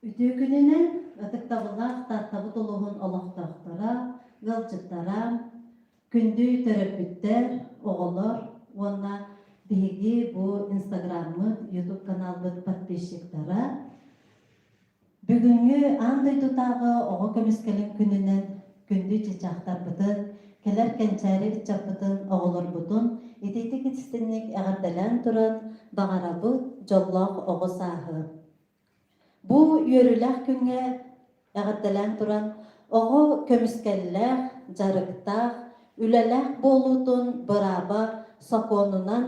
Үтүө күнүнэн ытыктабыллаах Тааттабыт улууһун олохтоохторо, ыалдьыттара, күндү төрөппүттэр, оҕолор уонна биһиги бу инстаграммыт, ютуб каналбыт подписчиктара Бүгүҥҥү аан дойдутааҕы оҕо көмүскэлин күнүнэн күндү чыычаахтарбытын, кэлэр кэнчээри ыччаппытын, оҕолорбутун итиитик-истиҥник эҕэрдэлээн туран баҕарабыт дьоллоох оҕо сааһы. Бу үөрүүлээх күҥҥэ эҕэрдэлээн туран оҕо көмүскэллээх, дьарыктаах, үлэлээх буолуутун бырааба сокуонунан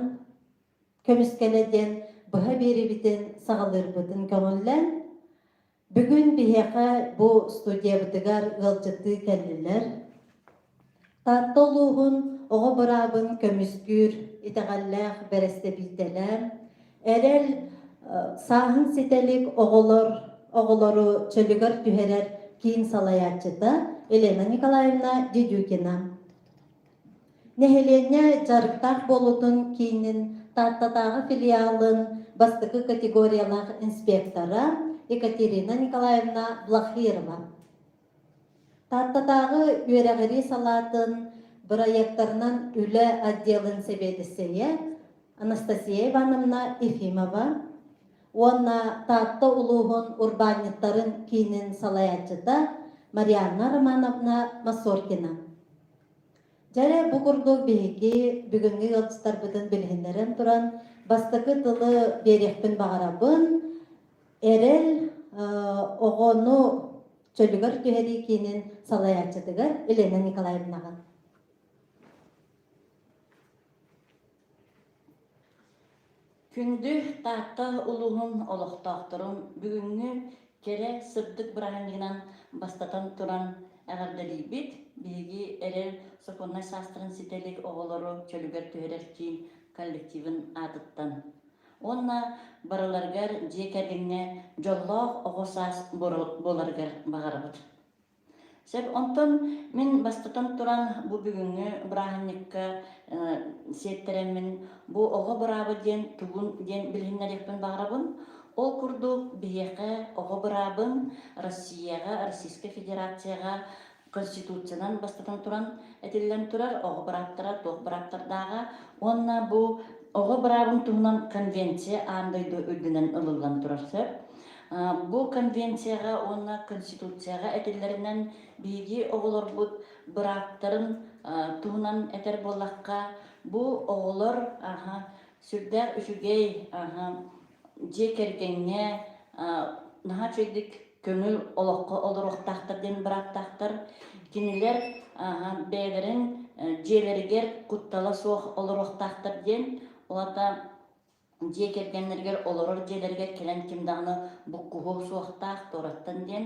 көмүскэлэ диэн быһа биэриибитин саҕалыырбытын көҥүллээн, бүгүн биһиэхэ бу студиябытыгар ыалдьыттыы кэллилэр. Таатта улууһун оҕо быраабын көмүскүүр итэҕэллээх бэрэстэбиитэлэ, эрэл сааһын ситэ илик оҕолор оҕолору чөлүгэр түһэрэр киин салайааччыта Елена Николаевна Дедюкина. Нэһилиэнньэ дьарыктаах буолуутун киинин Тааттатааҕы филиалын бастакы категориялаах инспектора Екатерина Николаевна Блахирова. Тааттатааҕы үөрэҕирии салаатын бырайыактарынан үлэ отделын сэбиэдиссэйэ Анастасия Ивановна Ефимова уонна Таатта улууһун урбаанньыттарын киинин салайааччыта Марианна Романовна Масоркина. Дьэ эрэ, бу курдук биһиги бүгүҥҥү ыалдьыттарбытын билиһиннэрэн туран, бастакы тылы биэриэхпин баҕарабын. Эрэл оҕону чөлүгэр түһэрии киинин салайааччытыгар Елена Николаевнаҕа. Күндү Таатта улууһун олохтоохторун бүгүҥҥү кэрэ сырдык бырааһынньыгынан бастатан туран эҕэрдэлиибит. Биһиги эрэл сокуоннай саастарын ситэ илик оҕолору чөлүгэр түһэрэр киин коллективын аатыттан уонна барыларыгар дьиэ кэргэҥҥэ дьоллоох оҕо саас буоларыгар баҕарабыт. Сөп, онтон мин бастатан туран бу бүгүҥҥү бырааһынньыкка сиэттэрэммин бу оҕо бырааба диэн тугун диэн билиһиннэриэхпин баҕарабын. Ол курдук биһиэхэ оҕо быраабын Россияҕа, Российскай Федерацияҕа Конституциянан бастатан туран этиллэн турар оҕо бырааптара туох бырааптардааҕа уонна бу оҕо быраабын туһунан конвенция аан дойду үрдүнэн ылыллан турар сөп. Бу конвенцияҕа уонна Конституцияҕа этиллэринэн биһиги оҕолорбут бырааптарын туһунан этэр буоллахха, бу оҕолор сүрдээх үчүгэй дьиэ кэргэҥҥэ наһаа үчүгэйдик көҥүл олоххо олоруохтаахтар диэн бырааптаахтар. Кинилэр бэйэлэрин дьиэлэригэр куттала суох олоруохтаахтар диэн, ол аата дьиэ кэргэннэригэр олорор дьиэлэригэр кэлэн ким даҕаны буккуһуо суохтаах туораттан диэн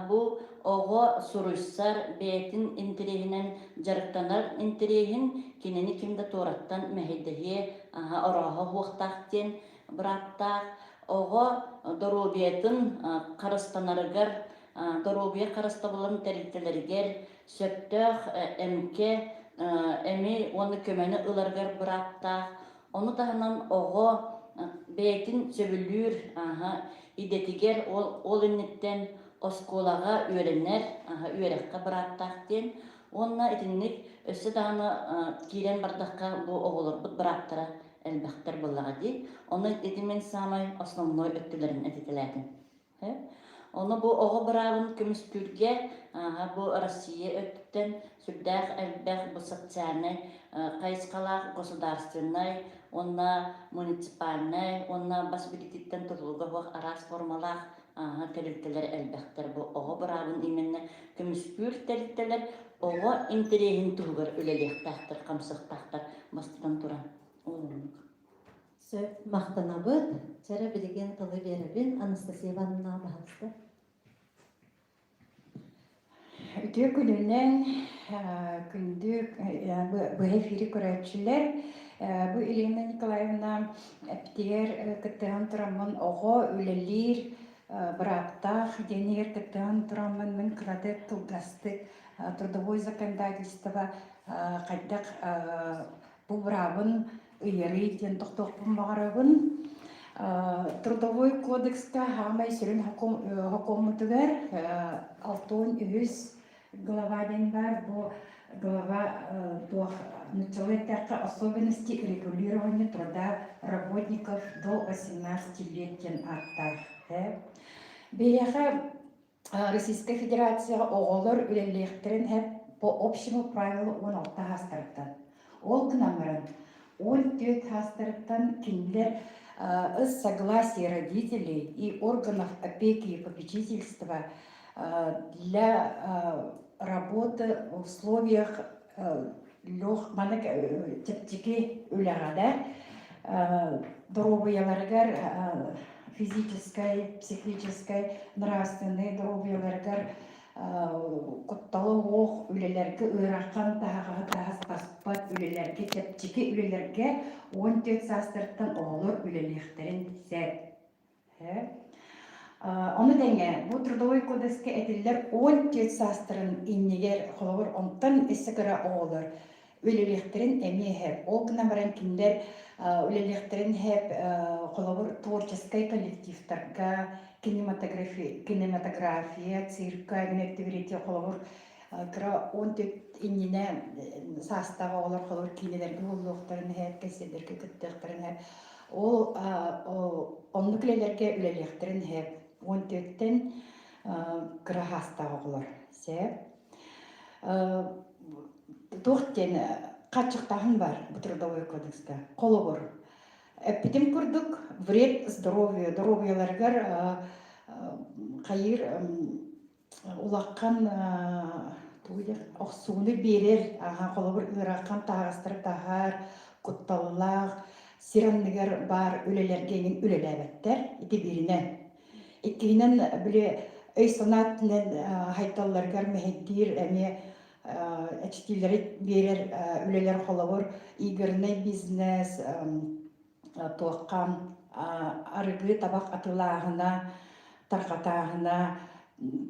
бу оҕо суруйсар бэйэтин интэриэһинэн дьарыктанар интэриэһин кинини ким да туораттан мэһэйдэһиэ орооһо уохтаах диэн бырааптаах оҕо доруобуйатын харыстанарыгар доруобуйа харыстабылын тэрилтэлэригэр сөптөөх эмкэ эми уонна көмөнү ыларыгар бырааптаах Ону таһынан оҕо бэйэтин сөбүлүүр идэтигэр ол, ол инниттэн оскуолаҕа үөрэнэр, үөрэххэ бырааптаах диэн уонна итинник өссө даҕаны киирэн бардахха бу оҕолорбут бырааптара элбэхтэр буоллаҕа дии. Ону ити мин саамай основной өттүлэрин этитэлээтим. Ону бу оҕо быраабын көмүскүүргэ бу Россия өттүттэн сүрдээх элбэх бу социальнай хайысхалаах государственнай уонна муниципальнай уонна бас билиититтэн тутулуга суох араас формалаах тэрилтэлэр элбэхтэр. Бу оҕо быраабын именно көмүскүүр тэрилтэлэр оҕо интэриэһин туһугар үлэлиэхтээхтэр, хамсыахтаахтар бастатан туран. Ол оннук. Сөп, махтанабыт. Чэрэ билигин тылы биэрэбин. Анастасия Ивановна, баһаалыста. Үтүө күнүнэн күндү быһа эфири көрөөччүлэр. Бу Елена Николаевна эппитигэр кыттыһан тураммын оҕо үлэлиир бырааптаах диэнигэр кыттыһан тураммын мин кыратык кылгастык трудовой законодательство хайдах бу быраабын ыйарый диэн тохтуохпун баҕарабын. Трудовой кодекска хаамай сүрүн хокуоммутугар 63 глава диэн баар. Бу глава туох нууччалыы эттэххэ особенности регулирования труда работников до 18 лет диэн ааттаах. Биһиэхэ Российскай Федерацияҕа оҕолор үлэлиэхтэрин сөп по общему правилу 16 саастарыттан. Ол гынан баран, 14 саастарыттан кинилэр с согласия родителей и органов опеки и попечительства для работы в условиях лёг маннык чэпчэки үлэҕэ да доруобуйаларыгар физическай, психическай, нравственнай доруобуйаларыгар куттала суох үлэлэргэ ыарахан таһаҕаһы таһаспат үлэлэргэ чэпчэки үлэлэргэ 14 саастарыттан оҕолор үлэлиэхтэрин сөп. Ону тэҥэ бу Трудовой кодекска этиллэр 14 саастарын иннигэр, холобур, онтон өссө кыра оҕолор үлэлиэхтэрин эмиэ сөп. Ол гынан баран кинилэр үлэлиэхтэрин сөп, холобур, творческай коллективтарга, кинематография, цирка, эбэтэр холобур, кыра 14 иннинэ саастаах оҕолор холобур киинэлэргэ уһуллуохтарын сөп, кэсиэлэргэ кыттыахтарын сөп. Ол оннук үлэлэргэ үлэлиэхтэрин сөп. 14-тэн кыра саастаах оҕолор сөп. Туох диэн хааччахтааһын баар бу трудовой кодекска. Холобур, эппитим курдук, вред здоровью, доруобуйаларыгар хайыыр улахан тугу диэх охсууну биэрэр аһа холобур ыарахан таһаҕастары таһар кутталлаах сир анныгар баар үлэлэргэ эҥин үлэлээбэттэр ити бииринэн иккиһинэн били өй-санаа өттүнэн хайдалларыгар мэһэйдиир эмиэ эчтиилэри биэрэр үлэлэр холобур игорный бизнес туохха арыгы табах атыылааһына, тарҕатааһына,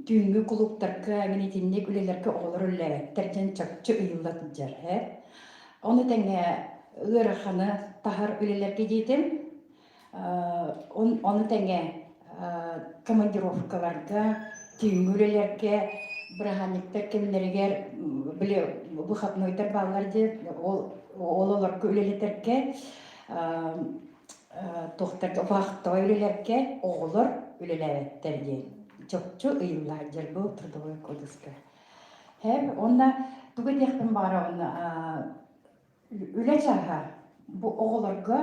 түүҥҥү кулууптарга мин итинник үлэлэргэ оҕолор үлэлээбэттэр диэн чопчу ыйылла сылдьар ээ. Ону тэҥэ ыараханы таһар үлэлэргэ диэтим. Ону тэҥэ командировкаларга, түүҥҥү үлэлэргэ, бырааһынньыктар кэмнэригэр били выходнойдар бааллар диэн ол ол олорго үлэлэтэргэ туохтарга вахтовай үлэлэргэ оҕолор үлэлээбэттэр диэн чопчу ыйыллар бу трудовой кодекска. Һэм уонна тугу этиэхпин баҕарабын үлэ чааһа бу оҕолорго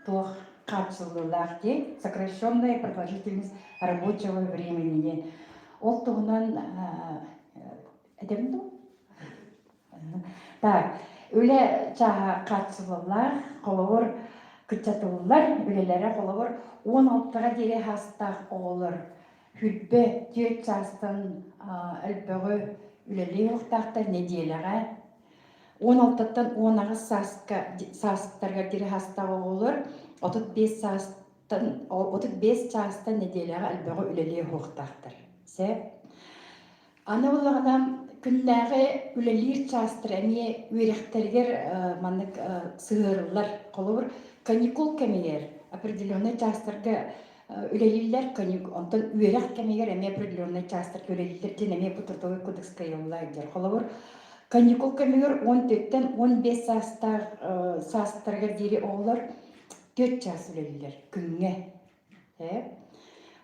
туох хааччыллыылаах дии сокращенная продолжительность рабочего времени диэн ол туһунан этэбин дуу Так, үлэ чааһа хааччыллаллаах, холобур, кыччатыллар үлэлэрэ холобур 16-га диэри саастаах оҕолор хүрбэ түөрт чаастан элбэҕи үлэлии уохтаахтар нэдиэлэҕэ 16-ттан 18 сааска саастарыгар диэри саастаах оҕолор 35 саастан 35 чаастан нэдиэлэҕэ элбэҕи үлэлиэ уохтаахтар. Сөп. Аны буоллаҕына күннээҕи үлэлиир чаастара эмиэ үөрэхтэригэр маннык сыһыарыллар. Холобур, каникул кэмигэр определеннай чаастарга үлэлииллэр, онтон үөрэх кэмигэр эмиэ определеннай чаастарга үлэлииллэр диэн эмиэ бу трудовой кодекска ыйылла сылдьар. Холобур, каникул кэмигэр 14-тэн 15 саастаах саастарыгар диэри оҕолор 4 чаас үлэлииллэр күҥҥэ.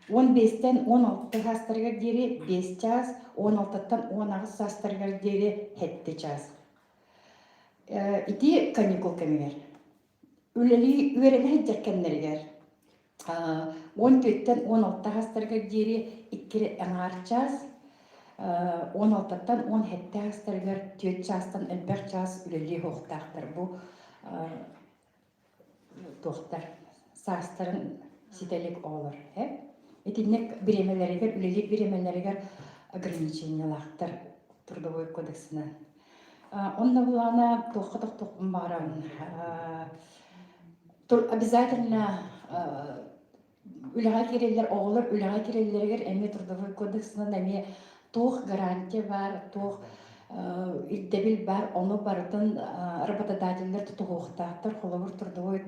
15-тэн 16 саастарыгар диэри 5 чаас, 16-ттан 18 саастарыгар диэри 7 чаас. Ити каникул кэмигэр. Үлэлии үөрэнэ сылдьар кэмнэригэр 14-тэн 16 саастарыгар диэри 2 аҥаар чаас, 16-ттан 17 саастарыгар 4 чаастан элбэх чаас үлэлии уохтаахтар. Бу туохтар саастарын ситэ илик оҕолор. Итинник бириэмэлэригэр, үлэлиир бириэмэлэригэр ограничениелаахтар трудовой кодексынан. Онно булаана туохха тохтуохпун баҕарабын. Обязательно үлэҕэ киирэллэр, оҕолор үлэҕэ киирэллэригэр эмиэ трудовой кодексынан эмиэ туох гарантия баар, туох ирдэбил баар, ону барытын работодателлэр тутуһуохтаахтар, холобур, трудовой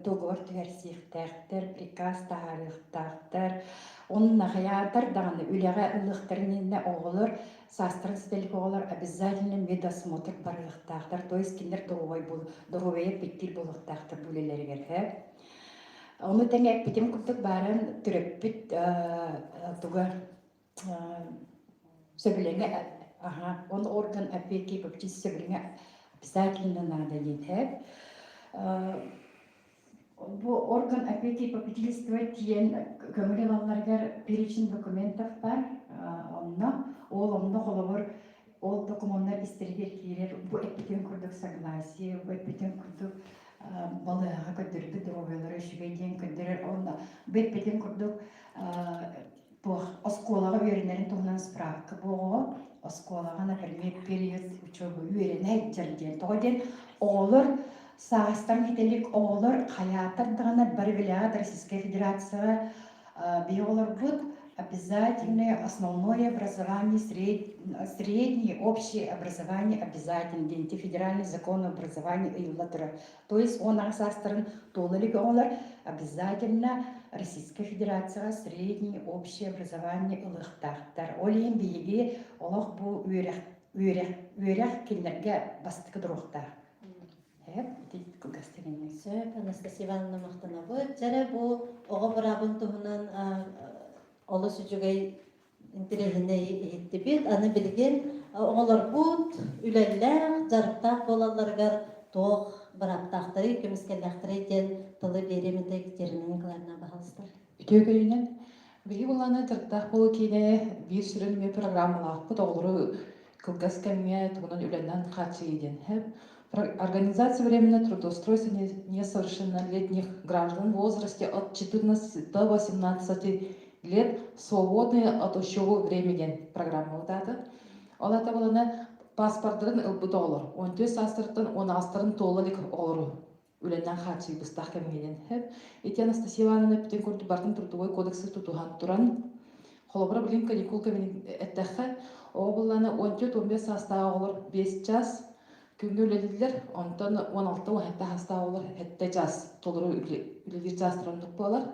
договор түһэрсиэхтээхтэр, приказ таһаарыахтаахтар. Онно хайаатар даҕаны үлэҕэ ылыахтарын иннинэ оҕолор саастарын ситэ илик оҕолор обязательно медосмотр барыахтаахтар, то есть кинилэр доруобай доруобайа эппиттиир буолуохтаахтар бу үлэлэригэр. Ону тэҥэ эппитим курдук баарын төрөппүт туга сөбүлэҥэ аха он орган опеки и попечительства сөбүлэҥэ обязательно надо диэн Бу орган опеки и попечительства тиийэн көҥүл ылалларыгар перечень документов бар. Онно ол онно холобур ол докумуоннар истэригэр киирэр бу эппитин курдук согласие, бу эппитин курдук балыыһаҕа көрдөрбүт доруобуйалара үчүгэй диэн көрдөрөр. Онно бу эппитин курдук туох оскуолаҕа үөрэнэрин туһунан справка бу оҕоҕо оскуолаҕа, например, период учебы үөрэнэ сылдьар диэн. Тоҕо диэн оҕолор саастарын ситэ илик оҕолор хайаатар даҕаны бары билэҕит Российскай Федерацияҕа биһи оҕолорбут обязательное основное образование, среднее общее образование обязательно диэн федеральный закон об образовании ыйылла турар. То есть 10 саастарын туола илик оҕолор обязательно Российскай Федерацияҕа среднее общее образование ылыахтаахтар. Ол иһин биһиги олох бу үөрэх үөрэх үөрэх кинилэргэ бастакы туруохтаах. Сөп, Анастасия Ивановна махтанабыт. Дьэрэ бу оҕо быраабын туһунан олус үчүгэй интэриэһинэй иһиттибит. Аны билигин оҕолорбут үлэлээх, дьарыктаах буолалларыгар туох бырааптаахтарый, көмүскэллээхтэрий диэн тылы биэриэм этэ Екатерина Николаевна, баһаалыста. Үтүө күнүнэн. Биһиги былаана дьарыктаах буолуу киинэ биир сүрүн эмиэ программалаахпыт оҕолору кылгас кэмҥэ тугунан үлэнэн хааччыйыы диэн. Организация временного трудоустройства несовершеннолетних граждан в возрасте от 14 до 18 лет свободные от учебы время диэн программа утаата. Ол ата булана паспордарын ылбыт оҕолор 14 саастарыттан 18-тарын туола илик оҕолору үлэннэн хааччыйбыстаах кэмҥинэн сөп. Ити Анастасия Ивановна эппитин курдук бартын трудовой кодексы тутуһан туран, холобура билин каникул кэмин эттэххэ, оҕо буллаана 14-15 саастаах оҕолор 5 час күҥҥэ үлэлииллэр, онтон 16-17 саастаах оҕолор 7 час толору үлэлиир чаастар оннук буолар.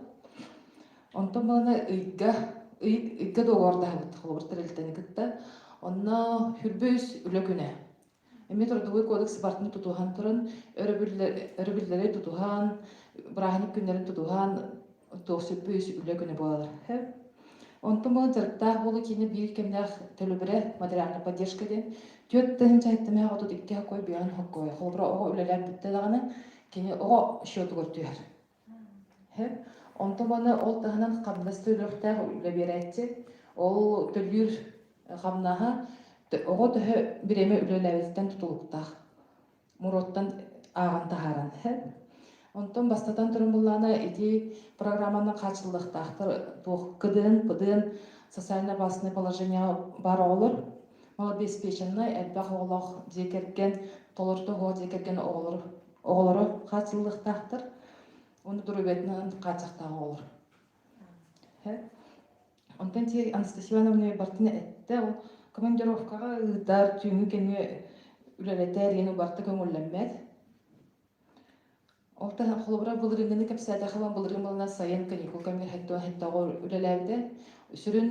Онтон балана ыйга ыйга договордаһабыт холобур тэрилтэни кытта. Онно хүрбэ үс үлэ күнэ. Эмиэ трудовой кодекс бартын тутуһан туран, өрөбүллэри тутуһан, бырааһынньык күннэрин тутуһан, туох сүппү үлэ күнэ буолар. Онтон буолан дьарыктаах буолуу киинэ биир кэмнээх төлөбүрэ материальная поддержка диэн 4 732 хоккой биэҕин хоккой. Холобура оҕо үлэлээн бүттэ даҕаны кини оҕо счетугар түһэр. Онтон уонна ол таһынан хамнас төлүөхтээх үлэ биэрээччи. Ол төлүүр хамнаһа оҕо төһө бириэмэ үлэлээбититтэн тутулуктаах. Муруоттан ааҕан таһааран. Онтон бастатан туран буллаана ити программаны хааччыллыахтаахтар туох КДН, ПДН социально-опасное положение баар оҕолор малообеспеченнай элбэх оҕолоох дьиэ кэргэн толорто оҕо дьиэ кэргэн оҕолор оҕолоро хааччыллыахтаахтар уонна доруобуйатынан хааччахтаах оҕолор. Онтон ти Анастасия Ивановна бартын эттэ, ол командировкаҕа ыытар, түүҥҥү кэмҥэ үлэлэтэр диэн барыта көҥүллэммэт. Ол таһынан холобура былырыыҥҥыны кэпсээтэххэ былырыын буолан сайын каникул кэмигэр хэттэ оҕо үлэлээбитэ. Сүрүн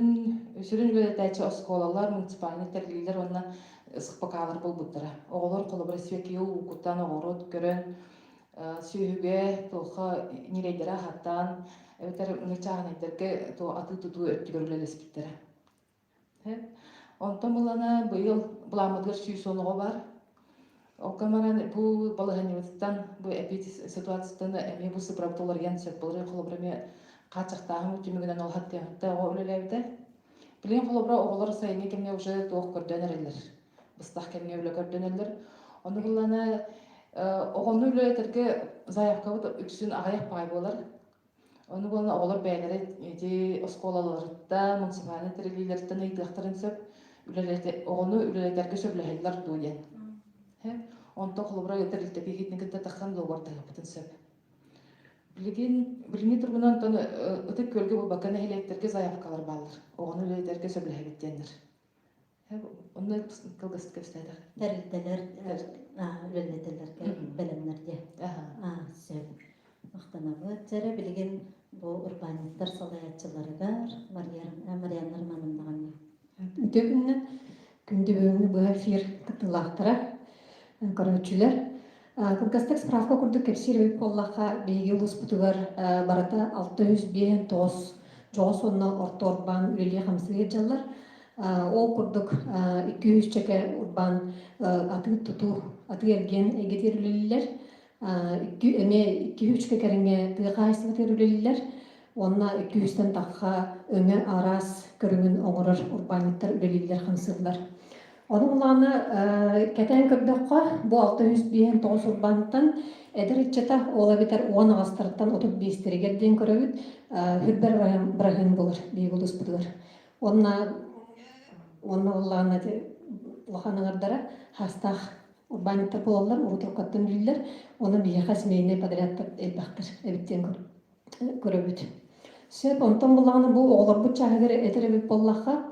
сүрүн үлэлэтээччи оскуолалар, муниципальнай тэриллиилэр уонна СХПК-лар буолбуттара. Оҕолор холобура сибэкки уукуттан оҕуруот көрөн, сүөһүгэ туохха ньирэйдэрэ аһатан, эбэтэр чааһынайдарга атыы-тутуу өттүгэр үлэлэспиттэрэ. Онтон былана быйыл былааммытыгар 110 оҕо баар. Ол баран бу балаһыанньабытыттан, бу эпид ситуацияттан эмиэ бу сыпырабыт уларыйан сөп буолар. Холобура эмиэ хааччахтааһын түмүгүнэн ол хаттыахта оҕо үлэлээбитэ. Билигин холобура оҕолор сайыҥҥы кэмҥэ уже туох көрдөөн эрэллэр. Быстах кэмҥэ үлэ көрдөнөллөр. Ону буллана оҕону үлэлэтэргэ заявкабыт үксүн аҕыйах баҕай буолар. Ону буолан оҕолор бэйэлэрэ ити оскуолаларыттан, муниципальнай тэриллиилэриттэн ыйытыахтарын сөп. Оҕону үлэлэтэргэ сөбүлэһэллэр дуо диэн. Онтон холобура тэрилтэтигитин кытта тахсан дуогабардаһыахпытын сөп. Билигин билиҥҥи туругунан онтон Ытык Күөлгэ буолбакка нэһилиэктэргэ заявкалар бааллар. Оҕону үлэлэтэргэ сөбүлэһэбит диэннэр. Онно кылгастык кэпсээтэх. Тэрилтэлэр үлэлэтэллэргэ бэлэмнэр диэ. Сөп. Махтанабыт. Дьэрэ билигин бу урбаанньыттар салайааччыларыгар Марианна Романовнаҕа эмиэ. Үтүө күнүнэн күндү бүгүҥҥү быһа эфир кыттыылаахтара, көрөөччүлэр. Кылгастык справка курдук кэпсиир эбит буоллахха, биһиги улууспутугар барыта 659 дьоҕус уонна орто урбаан үлэлии-хамсыы сылдьаллар. Ол курдук 200 чэкэ урбаан атыы-тутуу, атыы-эргиэн эйгэтигэр үлэлииллэр. Икки эмиэ икки-үчкэ кэриҥэ тыа хаһаайыстыбатыгар үлэлииллэр уонна 200-тэн тахха өҥө араас көрүҥүн оҥорор урбаанньыттар үлэлииллэр-хамсыыллар. Ону былаана кэтээн көрдөххө, бу 659 урбаантан эдэр ыччата ол эбэтэр 10 аҕастарыттан 35-тэригэр диэн көрөбүт, хүрбэр быраһыан буолар биһиги улууспутугар. Уонна уонна улаана улахан аҥардара хаастаах урбаанньыттар буолаллар, урут-уруккаттан үлэлииллэр. Онон биһиэхэ семейнай подрядтар элбэхтэр эбит диэн көрөбүт. Сөп, онтон буллаҕына бу оҕолорбут чааһыгар этэр эбит буоллахха,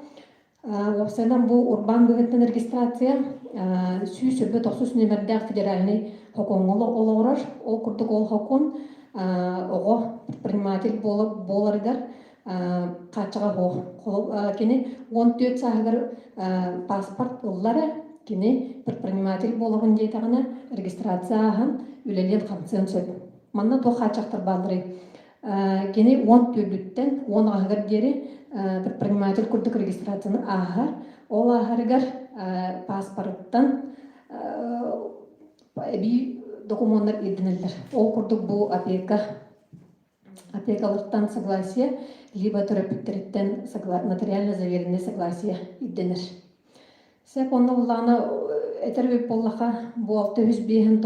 уопсайынан бу урбаан быһыытынан регистрация 190 нүөмэрдээх федеральнай сокуоҥҥа олоҕурар. Ол курдук ол сокуон оҕо предприниматель буоларыгар хааччаҕа суох. Кини 14 сааһыгар паспорт ыллара, кини предприниматель буолабын диэтэҕинэ регистрация ааһан үлэлиэн-хамсыан сөп. Манна туох хааччахтар баалларый? Кини 14-түн 10 аҕыһыгар диэри предприниматель курдук регистрацияны ааһар. Ол ааһарыгар паспорыттан эбии докумуоннар ирдэнэллэр. Ол курдук бу опека опекалартан согласие, либо төрөппүттэриттэн нотариально заверенное согласие ирдэнэр. Сөп онно буллаҕына этэр эбит буоллаха, бу 659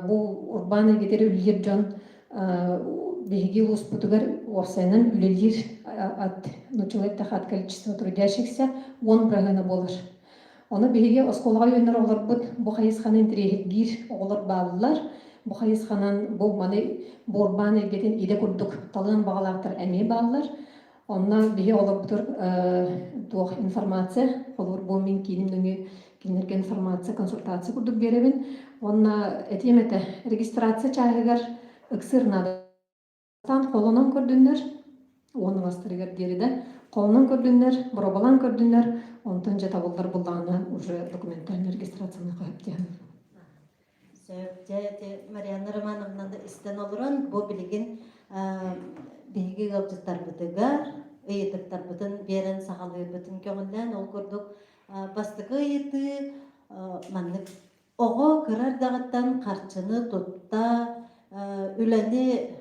бу урбаан эйгэтигэр үлэлиир дьон биһиги улууспутугар уопсайынан үлэлиир от нууччалыы эттэххэ от количества трудящихся 10 бырыһыана буолар. Ону биһиги оскуолаҕа үөрэнэр оҕолорбут бу хайысханы интэриэһиргиир оҕолор бааллар. Бу хайысханан бу маны бу урбаан эйгэтин идэ курдук талыан баҕалаахтар эмиэ бааллар. Онно биһи оҕолорбутугар туох информация, холобур бу мин кииним нөҥүө кинилэргэ информация, консультация курдук биэрэбин. Уонна этиэм этэ, регистрация чааһыгар ыксыыр наада. Бастаан холонон көрдүннэр, 10 аҕастарыгар диэри да, холонон көрдүннэр, боруобалаан көрдүннэр, онтон дьэ табыллар буллаҕына уже документальнай регистрацияны хаһып диэн. Сөп. Дьэ, ити Марианна Романовнаны истэн олорон, бу билигин биһиги ыалдьыттарбытыгар ыйытыктарбытын биэрэн саҕалыырбытын көҥүллээн, ол курдук бастакы ыйытыы маннык. Оҕо кыра эрдэҕиттэн харчыны тутта, үлэни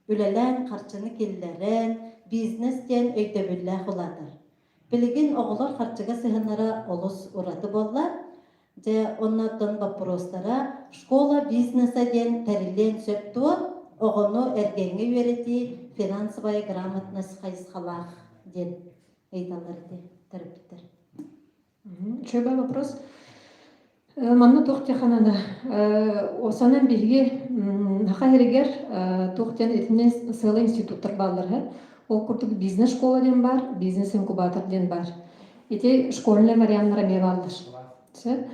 үлэлээн харчыны киллэрэн, бизнес диэн өйдөбүллээх улаатар. Билигин оҕолор харчыга сыһыаннара олус ураты буолла. Дьэ, оннооттон боппуруостара «Школа бизнеса» диэн тэриллиэн сөп дуо? Оҕону эргэҥҥэ үөрэтии финансовая грамотность хайысхалаах диэн ыйыталлар ити төрөппүттэр. Үчүгэй вопрос. Манна туох диэххэ наада? Осанан биһиги Саха сиригэр туох диэн итиннэ сыала институттар бааллар үһү. Ол курдук бизнес-школа диэн баар, бизнес-инкубатор диэн баар. Ити школьнай варианнар эмиэ бааллар. Сөп.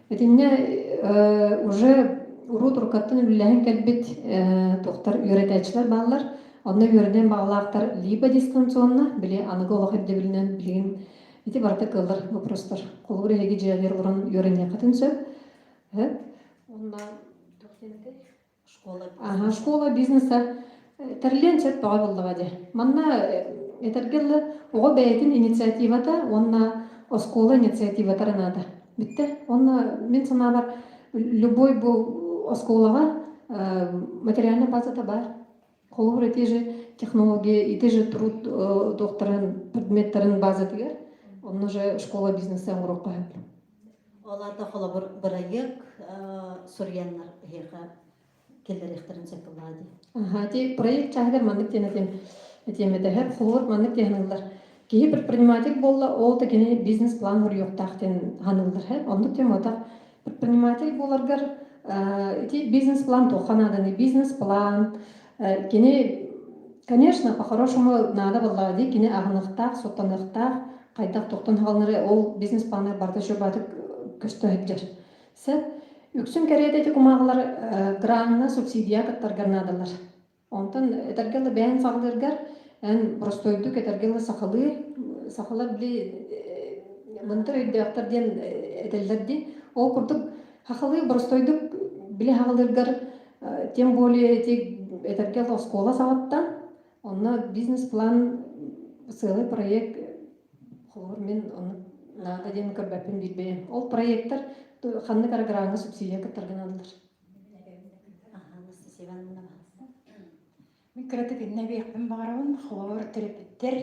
Итиннэ уже урут-уруккаттан үлэлэһэн кэлбит туохтар үөрэтээччилэр бааллар. Онно үөрэнэн баҕалаахтар либо дистанционно, били аныгы олох ирдэбилинэн билигин ити барыта кыаллар вопростар. Холобур, эһиги дьиэлэр олорон үөрэниэххитин сөп. Уонна туох диэн этэй? Школа Ага, школа бизнеса тэриллиэн сөп бөҕө буоллаҕа дии. Манна этэргэ дылы оҕо бэйэтин инициативата уонна оскуола инициативата наада. Бүттэ. Уонна мин санаабар любой бу оскуолаҕа материальная базата баар. Холобур, ити же технология, ити же труд туохтарын, предметтарын базатыгар, онно же школа бизнеса оҥоруохха сөп. Ол аата холобур бырайыак суруйаннар эһиэхэ киллэриэхтэрин сөп буоллаҕа дии. Аха, ти проект чааһыгар маннык диэн этим этиэм этэ. Холобур, маннык диэн ыллар. Киһи предприниматель буолла, ол да кини бизнес-план суруйуохтаах диэн саныыллар. Оннук диэн буолбатах. Предприниматель буоларгар ити бизнес-план туохха нааданы? Бизнес-план кини, конечно, по-хорошему наада буоллаҕа дии, кини аҕыныахтаах, суоттаныахтаах, хайдах туохтан хаалынары ол бизнес-планнар барыта үчүгэй көстө сылдьар. Сөп. Үксүн кэриэтэ ити кумааҕылар гранна, субсидия кыттаргар наадалар. Онтон этэргэ дылы бэйэҥ саҕалыыргар эн простойдук этэргэ дылы сахалыы, сахалар били мындыр өйдөөхтөр диэн этэллэр дии. Ол курдук сахалыы простойдук били саҕалыыргар тем более ити этэргэ дылы оскуола саҕаттан онно бизнес-план сыалай проект холобур мин ону наада диэн көрбөппүн биир Ол проектар ханнык эрэ граҥҥа субсидия кыттарга наадалар. Анастасия Ивановна баһаалыста. Мин кыратык иннэ эбиэхпин баҕарабын. Холобур, төрөппүттэр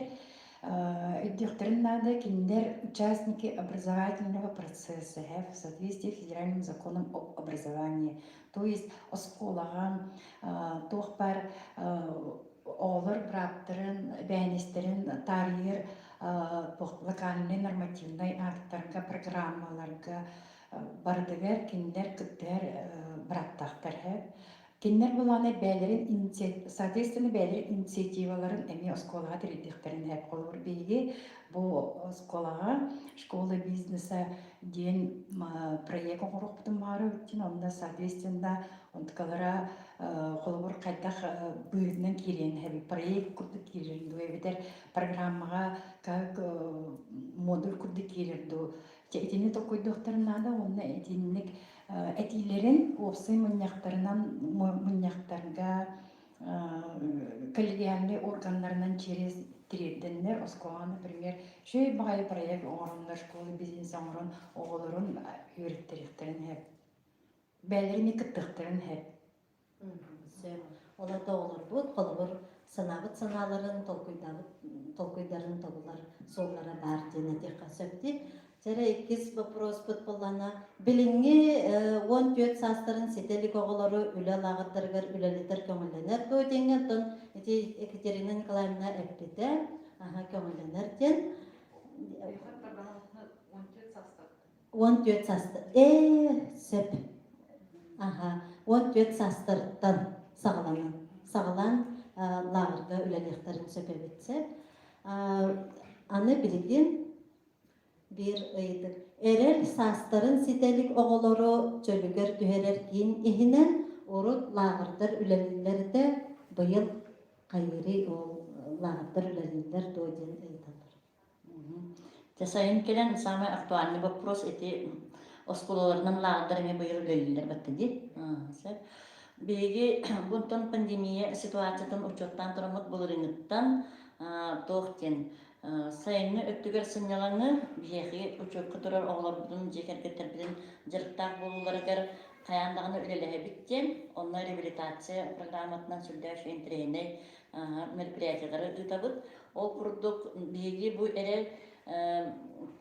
өйдүөхтэрин наада, кинилэр участники образовательного процесса в соответствии с федеральным законом об образовании. То есть оскуолаҕа туох баар оҕолор бырааптарын, эбээһинэстэрин таарыйар локальнай нормативнай актарга, программаларга барытыгар кинилэр кыттыһар бырааптаахтар. Кинилэр былаана бэйэлэрин соответственно бэйэлэрин инициативаларын эмиэ оскуолаҕа тэрийдиэхтэрин сөп. Холобур, биһиги бу оскуолаҕа школа бизнеса диэн проект оҥоруохпутун баҕарабыт диэн, онно соответственно онтукалара холобур хайдах быыһынан киириэн сөбүй, проект курдук киирэрин дуу, эбэтэр программаҕа как модуль курдук киирэр дуу. Дьэ итини толкуйдуохтарын наада уонна итинник этиилэрин уопсай мунньахтарынан мунньахтарга коллегиальнай органнарынан через тириэрдэннэр оскуолаҕа например үчүгэй баҕайы проект оҥороннор школа бизнес оҥорон оҕолорун үөрэттэриэхтэрин сөп бэйэлэрин кыттыахтарын сөп. Сөп. Ол аата оҕолорбут холобур санаабыт санааларын, толкуйдаабыт толкуйдарын тобулар суоллара баар диэн этиэххэ сөп дии. Чэрэ иккис боппуруоспут буоллаҕына, билиҥҥи 14 саастарын ситэ илик оҕолору үлэ лааҕырдарыгар үлэлэтэр көҥүллэнэр дуо диэҥҥэ, оттон ити Екатерина Николаевна эппитэ, аһа көҥүллэнэр диэн. 14 саастар. Ээ, сөп. Аха, 14 саастарыттан саҕаланан, саҕалаан лааҕырга үлэлиэхтэрин сөп эбит сөп. Аны билигин биир ыйытык. Эрэл саастарын ситэ илик оҕолору чөлүгэр түһэрэр киин иһинэн урут лааҕырдар үлэлииллэр этэ, быйыл хайыырый ол лааҕырдар үлэлииллэр дуо диэн ыйыталлар. Дьэ сайын кэлэн самый актуальный вопрос ити оскуолаларынан лааҕырдар эмиэ быйыл үлэлииллэр батта дии. Сөп. Биһиги бунтан пандемия ситуациятын учуоттаан тураммыт былырыыҥҥыттан туох диэн сайыҥҥы өттүгэр сынньалаҥы биһиэхэ учуокка турар оҕолорбутун дьиэ кэргэттэрбитин дьарыктаах буолууларыгар хайаан даҕаны үлэлэһэбит диэн онно реабилитация программатынан сүрдээх интэриэһинэй мероприятиелары ыытабыт. Ол курдук биһиги бу эрэл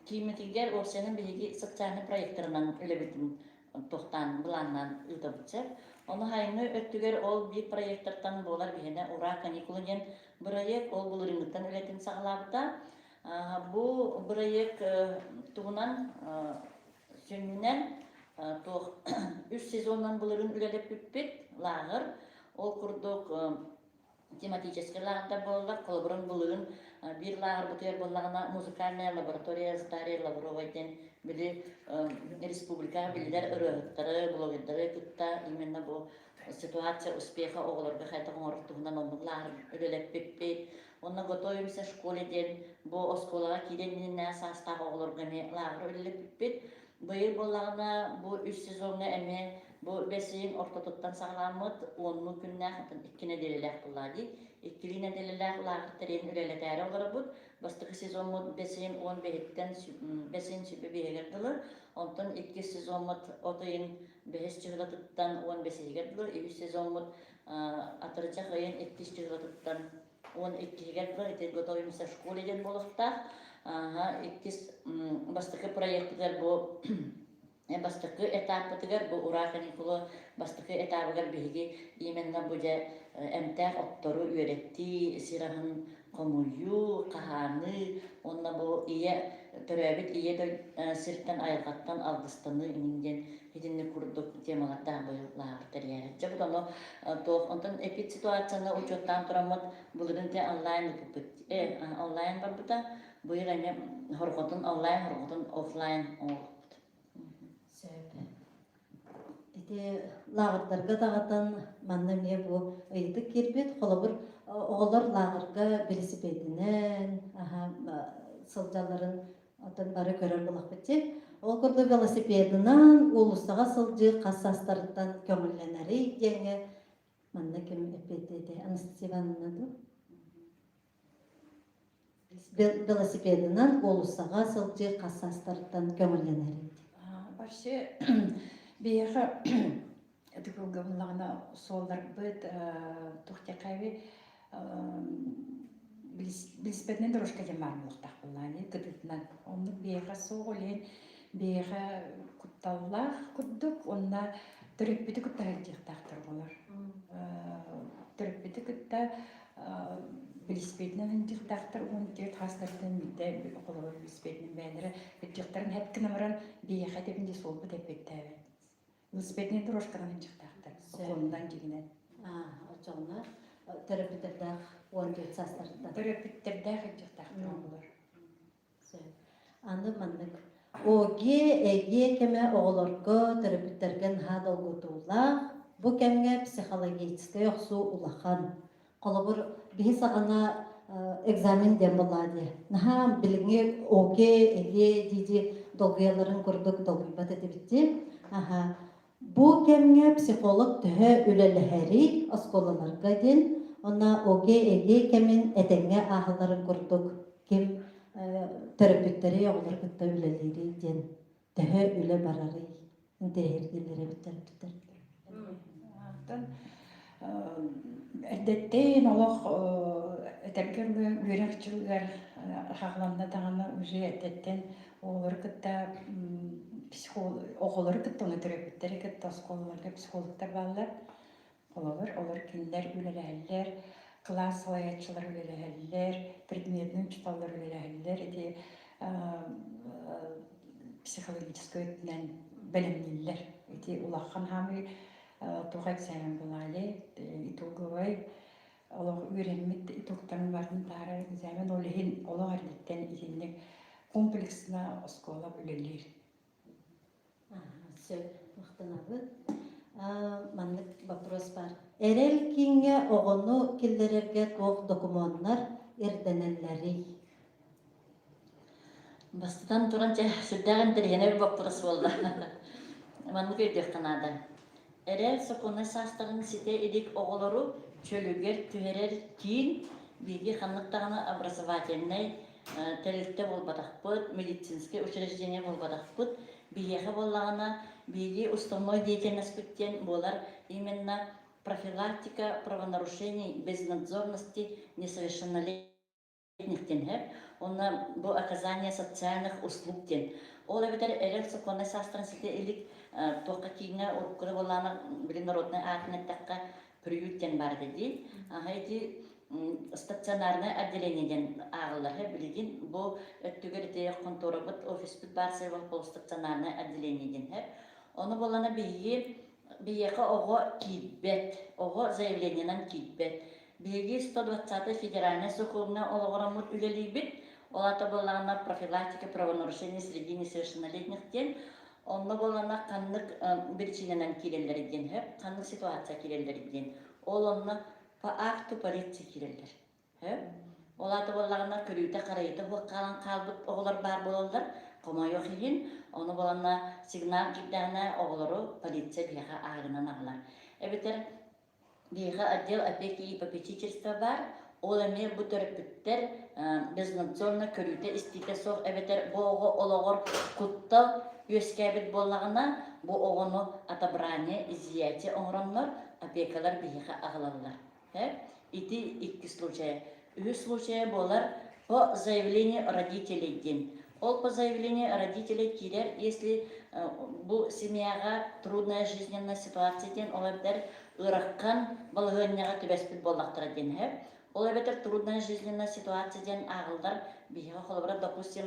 кииммитигэр уопсайынан биһиги социальнай проектарынан үлэбитин туохтаан былааннаан ыытабыт сөп. Ону хайыҥҥы өттүгэр ол биир проектартан буолар биһиэнэ Ура каникулы диэн бырайыак ол былырыыҥҥыттан үлэтин саҕалаабыта. Бу бырайыак туһунан сүнньүнэн туох үс сезонунан былырыын үлэлэппиппит лааҕыр. Ол курдук тематическай лааҕырдар буолаллар. Холобурун былырыын биир лааҕырбытыгар буоллаҕына музыкальная лаборатория Старой Лавровой диэн били республикаҕа биллэр ырыаһыттары, блогердары кытта именно бу ситуация успеха оҕолорго хайдах оҥорор туһунан оннук лааҕыр үлэлэппиппит. Онно готовимся в школе диэн бу оскуолаҕа киирэн иннинэ саастаах оҕолорго эмиэ лааҕыр үлэлэппиппит. Быйыл буоллаҕына бу үс сезоҥҥа эмиэ бу бэс ыйын ортотуттан саҕаламмыт уоннуу күннээх, оттон икки нэдиэлэлээх буоллаҕа дии. Иккилии нэдиэлэлээх лааҕыр тэрийэн үлэлэтээри олоробут. Бастакы сезоммут бэс ыйын 15-иттэн бэс ыйын сүбэ биэһигэр дылы, онтон иккис сезоммут от ыйын бэһис чыһылатыттан 15-иһигэр дылы, үһүс сезоммут атырдьах ыйын иккис чыһылатыттан 12-иһигэр дылы ити готовимся в школе диэн буолуохтаах. Иккис бастакы проектыгар бу. Бастакы этаппытыгар, бу ураа каникула бастакы этабыгар биһиги именно бу дьэ эмтээх оттору үөрэттии, сир аһын хомуйуу, хаһааныы уонна бу ийэ төрөөбүт ийэ сиртэн айылҕаттан алгыстаныы иҥин диэн итинник курдук темалардаах быйыл лааҕыр тэрийээбит. Дьэ бу ону туох онтон эпид ситуацияны учуоттаан тураммыт былырыын те онлайн ыыппыппыт. Онлайн барбыта быйыл эмиэ хорҕотун онлайн хорҕотун офлайн оҥорбут. Сөп. Ити лааҕырдарга даҕатан манна эмиэ бу ыйытык киирбит. Холобур, оҕолор лааҕырга велосипединэн сылдьалларын оттон бары көрөр буолахпыт дии. Ол курдук велосипедынан уулуссаҕа сылдьыы хас саастарыттан көҥүллэнэрий диэҥҥэ манна ким эппиэттиэтэй? Анастасия Ивановна дуу? Велосипедынан уулуссаҕа сылдьыы хас саастарыттан көҥүллэнэр Вообще биһиэхэ ытык буллаҕына суолларбыт туох диэххэ билиспэтинэн дорожка диэн баар буолуохтаах буоллаҕа кытыытынан. Оннук биһиэхэ суох ол иһин биһиэхэ кутталлаах курдук уонна төрөппүтү кытта сылдьыахтаахтар буолар. Төрөппүтү кытта Билиспиэтинэн ынчыктаахтар 14 хаастарыттан биирдэ холобур билиспиэтинэн бэйэлэрэ ынчыктарын хэп гына баран биһиэхэ этэбин дии суолбут эппиэттээбэт. Велосипеднай дорожканан ынчыктаахтар. Сокуонунан дьигинэн. Оччоҕуна төрөппүттэрдээх 14 саастарыттан. Төрөппүттэрдээх ынчыктаахтар оҕолор. Аны маннык ОГЭ, ЭГЭ кэмэ оҕолорго, төрөппүттэргэ наһаа долгутуулаах. Бу кэмҥэ психологическай охсуу улахан. Холобур, биһи саҕана экзамен диэн буоллаҕа дии. Наһаа билиҥҥи ОГЭ, ЭГЭ дии-дии долгуйалларын курдук долгуйбат этибит дии. Аха. Бу кэмҥэ психолог төһө үлэлэһэрий оскуолаларга диэн уонна ОГЭ, ЭГЭ кэмин этэҥҥэ ааһалларын курдук ким төрөппүттэри оҕолору кытта үлэлиирий диэн төһө үлэ барарый интэриэһиргииллэр эбит төрөппүттэр. Оттон эрдэттэн олох этэргэ дылы үөрэх дьылыгар хаҕыланна даҕаны уже эрдэттэн оҕолору кытта оҕолору кытта ону төрөппүттэри кытта оскуолаларга психологтар бааллар. Холобур, олор кинилэр үлэлэһэллэр, кылаас салайааччылар үлэлэһэллэр, предметнэй учууталлар үлэлэһэллэр. Ити психологическай өттүнэн бэлэмнииллэр. Ити улахан хаамыы туох экзамен буолаали, итоговай олох үөрэммит итогтарын барын таһаарар экзамен ол иһин олох эрдэттэн итинник комплексно оскуола үлэлиир. Сөп, махтанабыт. Маннык вопрос бар. Эрэл кииҥҥэ оҕону киллэрэргэ туох докумуоннар ирдэнэллэрий? Бастатан туран, чэ, сүрдээх интэриэһинэй боппуруос буолла. Маннык өйдүөххэ наада. Эрэл сокуоннай саастарын ситэ илик оҕолору чөлүгэр түһэрэр киин биһиги ханнык даҕаны образовательнай тэрилтэ буолбатахпыт, медицинскэй учреждение буолбатахпыт. Биһиэхэ буоллаҕына, биһиги уставной деятельностьпыт диэн буолар именно профилактика правонарушений безнадзорности несовершеннолетних диэн Онно бу оказание социальных услуг диэн. Ол эбэтэр эрэл сокуоннай саастарын ситэ илик туохха кииҥҥэ уруккута буоллаҕына били народнай аатын эттэххэ приют диэн баар этэ дии. Аха ити стационарное отделение диэн ааҕыллар. Билигин бу өттүгэр ити хонтуорабыт офиспыт баар сирэ полустационарное отделение диэн. Ону буоллаҕына биһиги биһиэхэ оҕо киирбэт, оҕо заявлениенан киирбэт. Биһиги 120 федеральнай сокуоҥҥа олоҕураммыт үлэлиибит. Ол аата буоллаҕына профилактика правонарушений среди несовершеннолетних диэн. Онно буоллаҕына ханнык биричиинэнэн киирэллэр диэн сөп, ханнык ситуация киирэллэр диэн. Ол онно по акту полиции киирэллэр. Сөп. Ол аата буоллаҕына көрүүтэ-харайыта суох хаалан хаалбыт оҕолор баар буолаллар. Хомойуох иһин, ону буоланна сигнал киирдэҕинэ оҕолору полиция биһиэхэ ааҕынан аҕалар. Эбэтэр Биһиэхэ отдел опеки и попечительства баар. Ол эмиэ бу төрөппүттэр безнадзорно көрүүтэ-истиитэ суох эбэтэр бу оҕо олоҕор куттал үөскээбит буоллаҕына, бу оҕону отобрание, изъятие оҥороннор опекалар биһиэхэ аҕалаллар. Ити икки случайа. Үһүс случайа буолар по заявлению родителей диэн. Ол по заявлению родителей киирэр, если Бу семьяҕа трудная жизненная ситуация диэн ол эбэтэр ыарахан балаһыанньаҕа түбэспит буоллахтара диэн сөп. Ол эбэтэр трудная жизненная ситуация диэн ааҕыллар биһиэхэ холобура, допустим,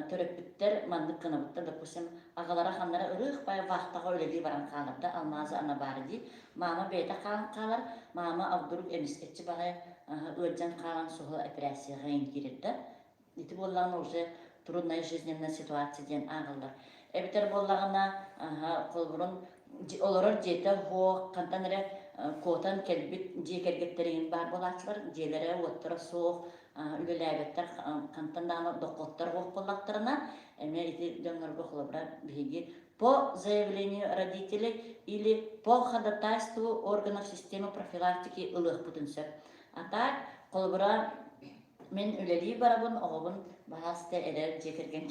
төрөппүттэр маннык гынабыттар, допустим, аҕалара ханнара ырыых бай вахтаҕа үлэлии баран хаалар да, алмаазы ана баара дии. Маама бэйэтэ хаалан хаалар, маама а вдруг эмискэччи баҕайы ыалдьан хаалан суһал операцияҕа киирэр да. Ити буоллаҕына уже трудная жизненная ситуация диэн ааҕыллар. Эбэтэр буоллаҕына, холобурун олорор дьиэтэ суох, хантан эрэ куотан кэлбит дьиэ кэргэттэрин баар буолааччылар, дьиэлэрэ-уоттара суох, үлэлээбэттэр, хантан даҕаны дохуоттар суох буоллахтарына, эмиэ ити дьоннорго холобура биһиги по заявлению родителей или по ходатайству органов системы профилактики ылыахпытын сөп. А так, холобура, Мин үлэлии барабын, оҕобун баһаалыста эдэр дьиэ кэргэн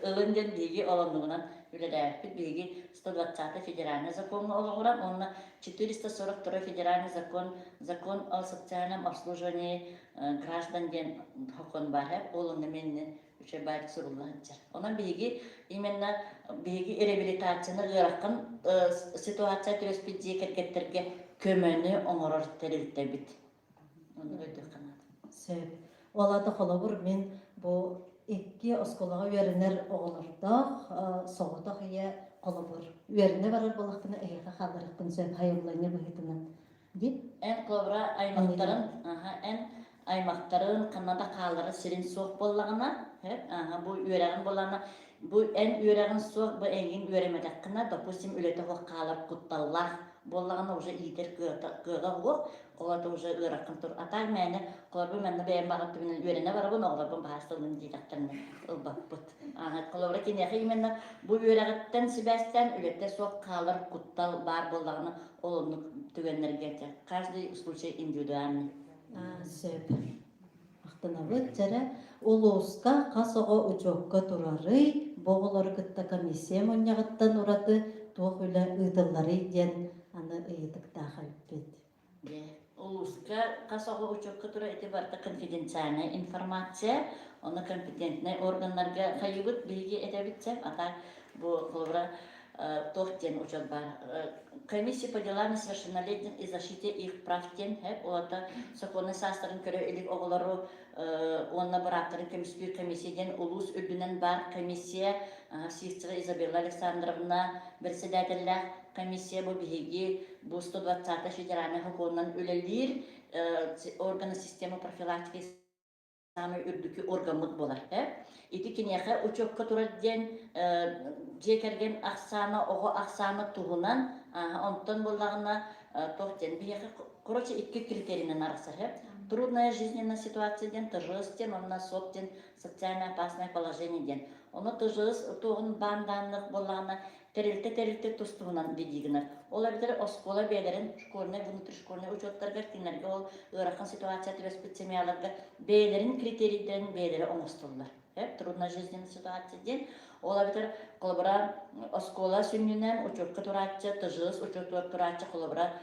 ылын диэн биһиги олоннугунан үлэлээбиппит. Биһиги 120 федеральный закоҥҥа олоҕуран уонна 442 федеральный закон закон о социальном обслуживании граждан диэн сокуон баар ол онно мин үчүгэй баайдык сурулла сылдьар. Онон биһиги именно биһиги реабилитацияны ыарахан ситуация түбэспит дьиэ кэргэттэргэ көмөнү оҥорор тэрилтэбит. Оннук өйдүөххэ наада. Сөп. Ол аата холобур мин бу икки оскуолаҕа үөрэнэр оҕолордоох соҕотох ийэ холобур үөрэнэ барар буоллахпына эһиэхэ хаалларыахпын сөп хайылланньа быһыытынан дии. Эн холобура аймахтарын, аха, эн аймахтарын ханна да хааллара сирин суох буоллаҕына, аха, бу үөрэҕин буоллаҕына, бу эн үөрэҕин суох, бу эйигин үөрэмэтэххинэ, допустим, үлэтэ суох хаалар кутталлаах буоллаҕына уже иитэр кыаҕа суох, Ол ата уже ыараххан тур. А так мээнэ холобур манна бэйэм баҕаттыбынан үөрэнэ барабын, оҕолорбун баһаастылын диэтэхтэринэ ылбаппыт. Холобура киниэхэ именно бу үөрэҕиттэн сибээстээн үлэтэ суох хаалар куттал баар буоллаҕына ол оннук түгэннэргэ каждый случай индивидуальный. Сөп. Махтанабыт. Дьэрэ, улууска хас оҕо учуокка турарый, бу оҕолору кытта комиссия мунньаҕыттан ураты туох үлэ ыытылларый диэн аны ыйытыктаах эбиппит. Улууска хас оҕо учуокка турар ити барыта конфиденциальная информация, онно компетентнай органнарга хайыыбыт биһиги этэбит сөп, а так бу холобура туох диэн учет баар комиссия по делам несовершеннолетних и защите их прав диэн ол сокуоннай саастарын көрө илик оҕолору уонна бырааптарын көмүскүүр комиссия диэн улуус үрдүнэн баар комиссия Сивцева Изабелла Александровна председателлээх комиссия бу биһиги бу 120 федеральнай сокуонунан үлэлиир органы системы профилактики саамай үрдүкү органмыт буолар. Ити киниэхэ учуокка турар диэн дьиэ кэргэн ахсаана, оҕо ахсаана туһунан, онтон буоллаҕына туох диэн биһиэхэ короче икки критерийинэн арахсар. Трудная жизненная ситуация диэн ТЖС диэн уонна СОП диэн социально опасное положение диэн. Ону ТЖС туоҕун баан даанных буоллаҕына тэрилтэ-тэрилтэ тус-туһунан билии гынар. Ол эбэтэр оскуола бэйэлэрин школьнай, внутришкольнай учуоттарыгар кинилэргэ ол ыарахан ситуация түбэспит семьяларга бэйэлэрин критерийдэрин бэйэлэрэ оҥостоллор. Трудножизненная ситуация диэн. Ол эбэтэр холобура оскуола сүнньүнэн учуокка турааччы, ТЖС учуотугар турааччы холобура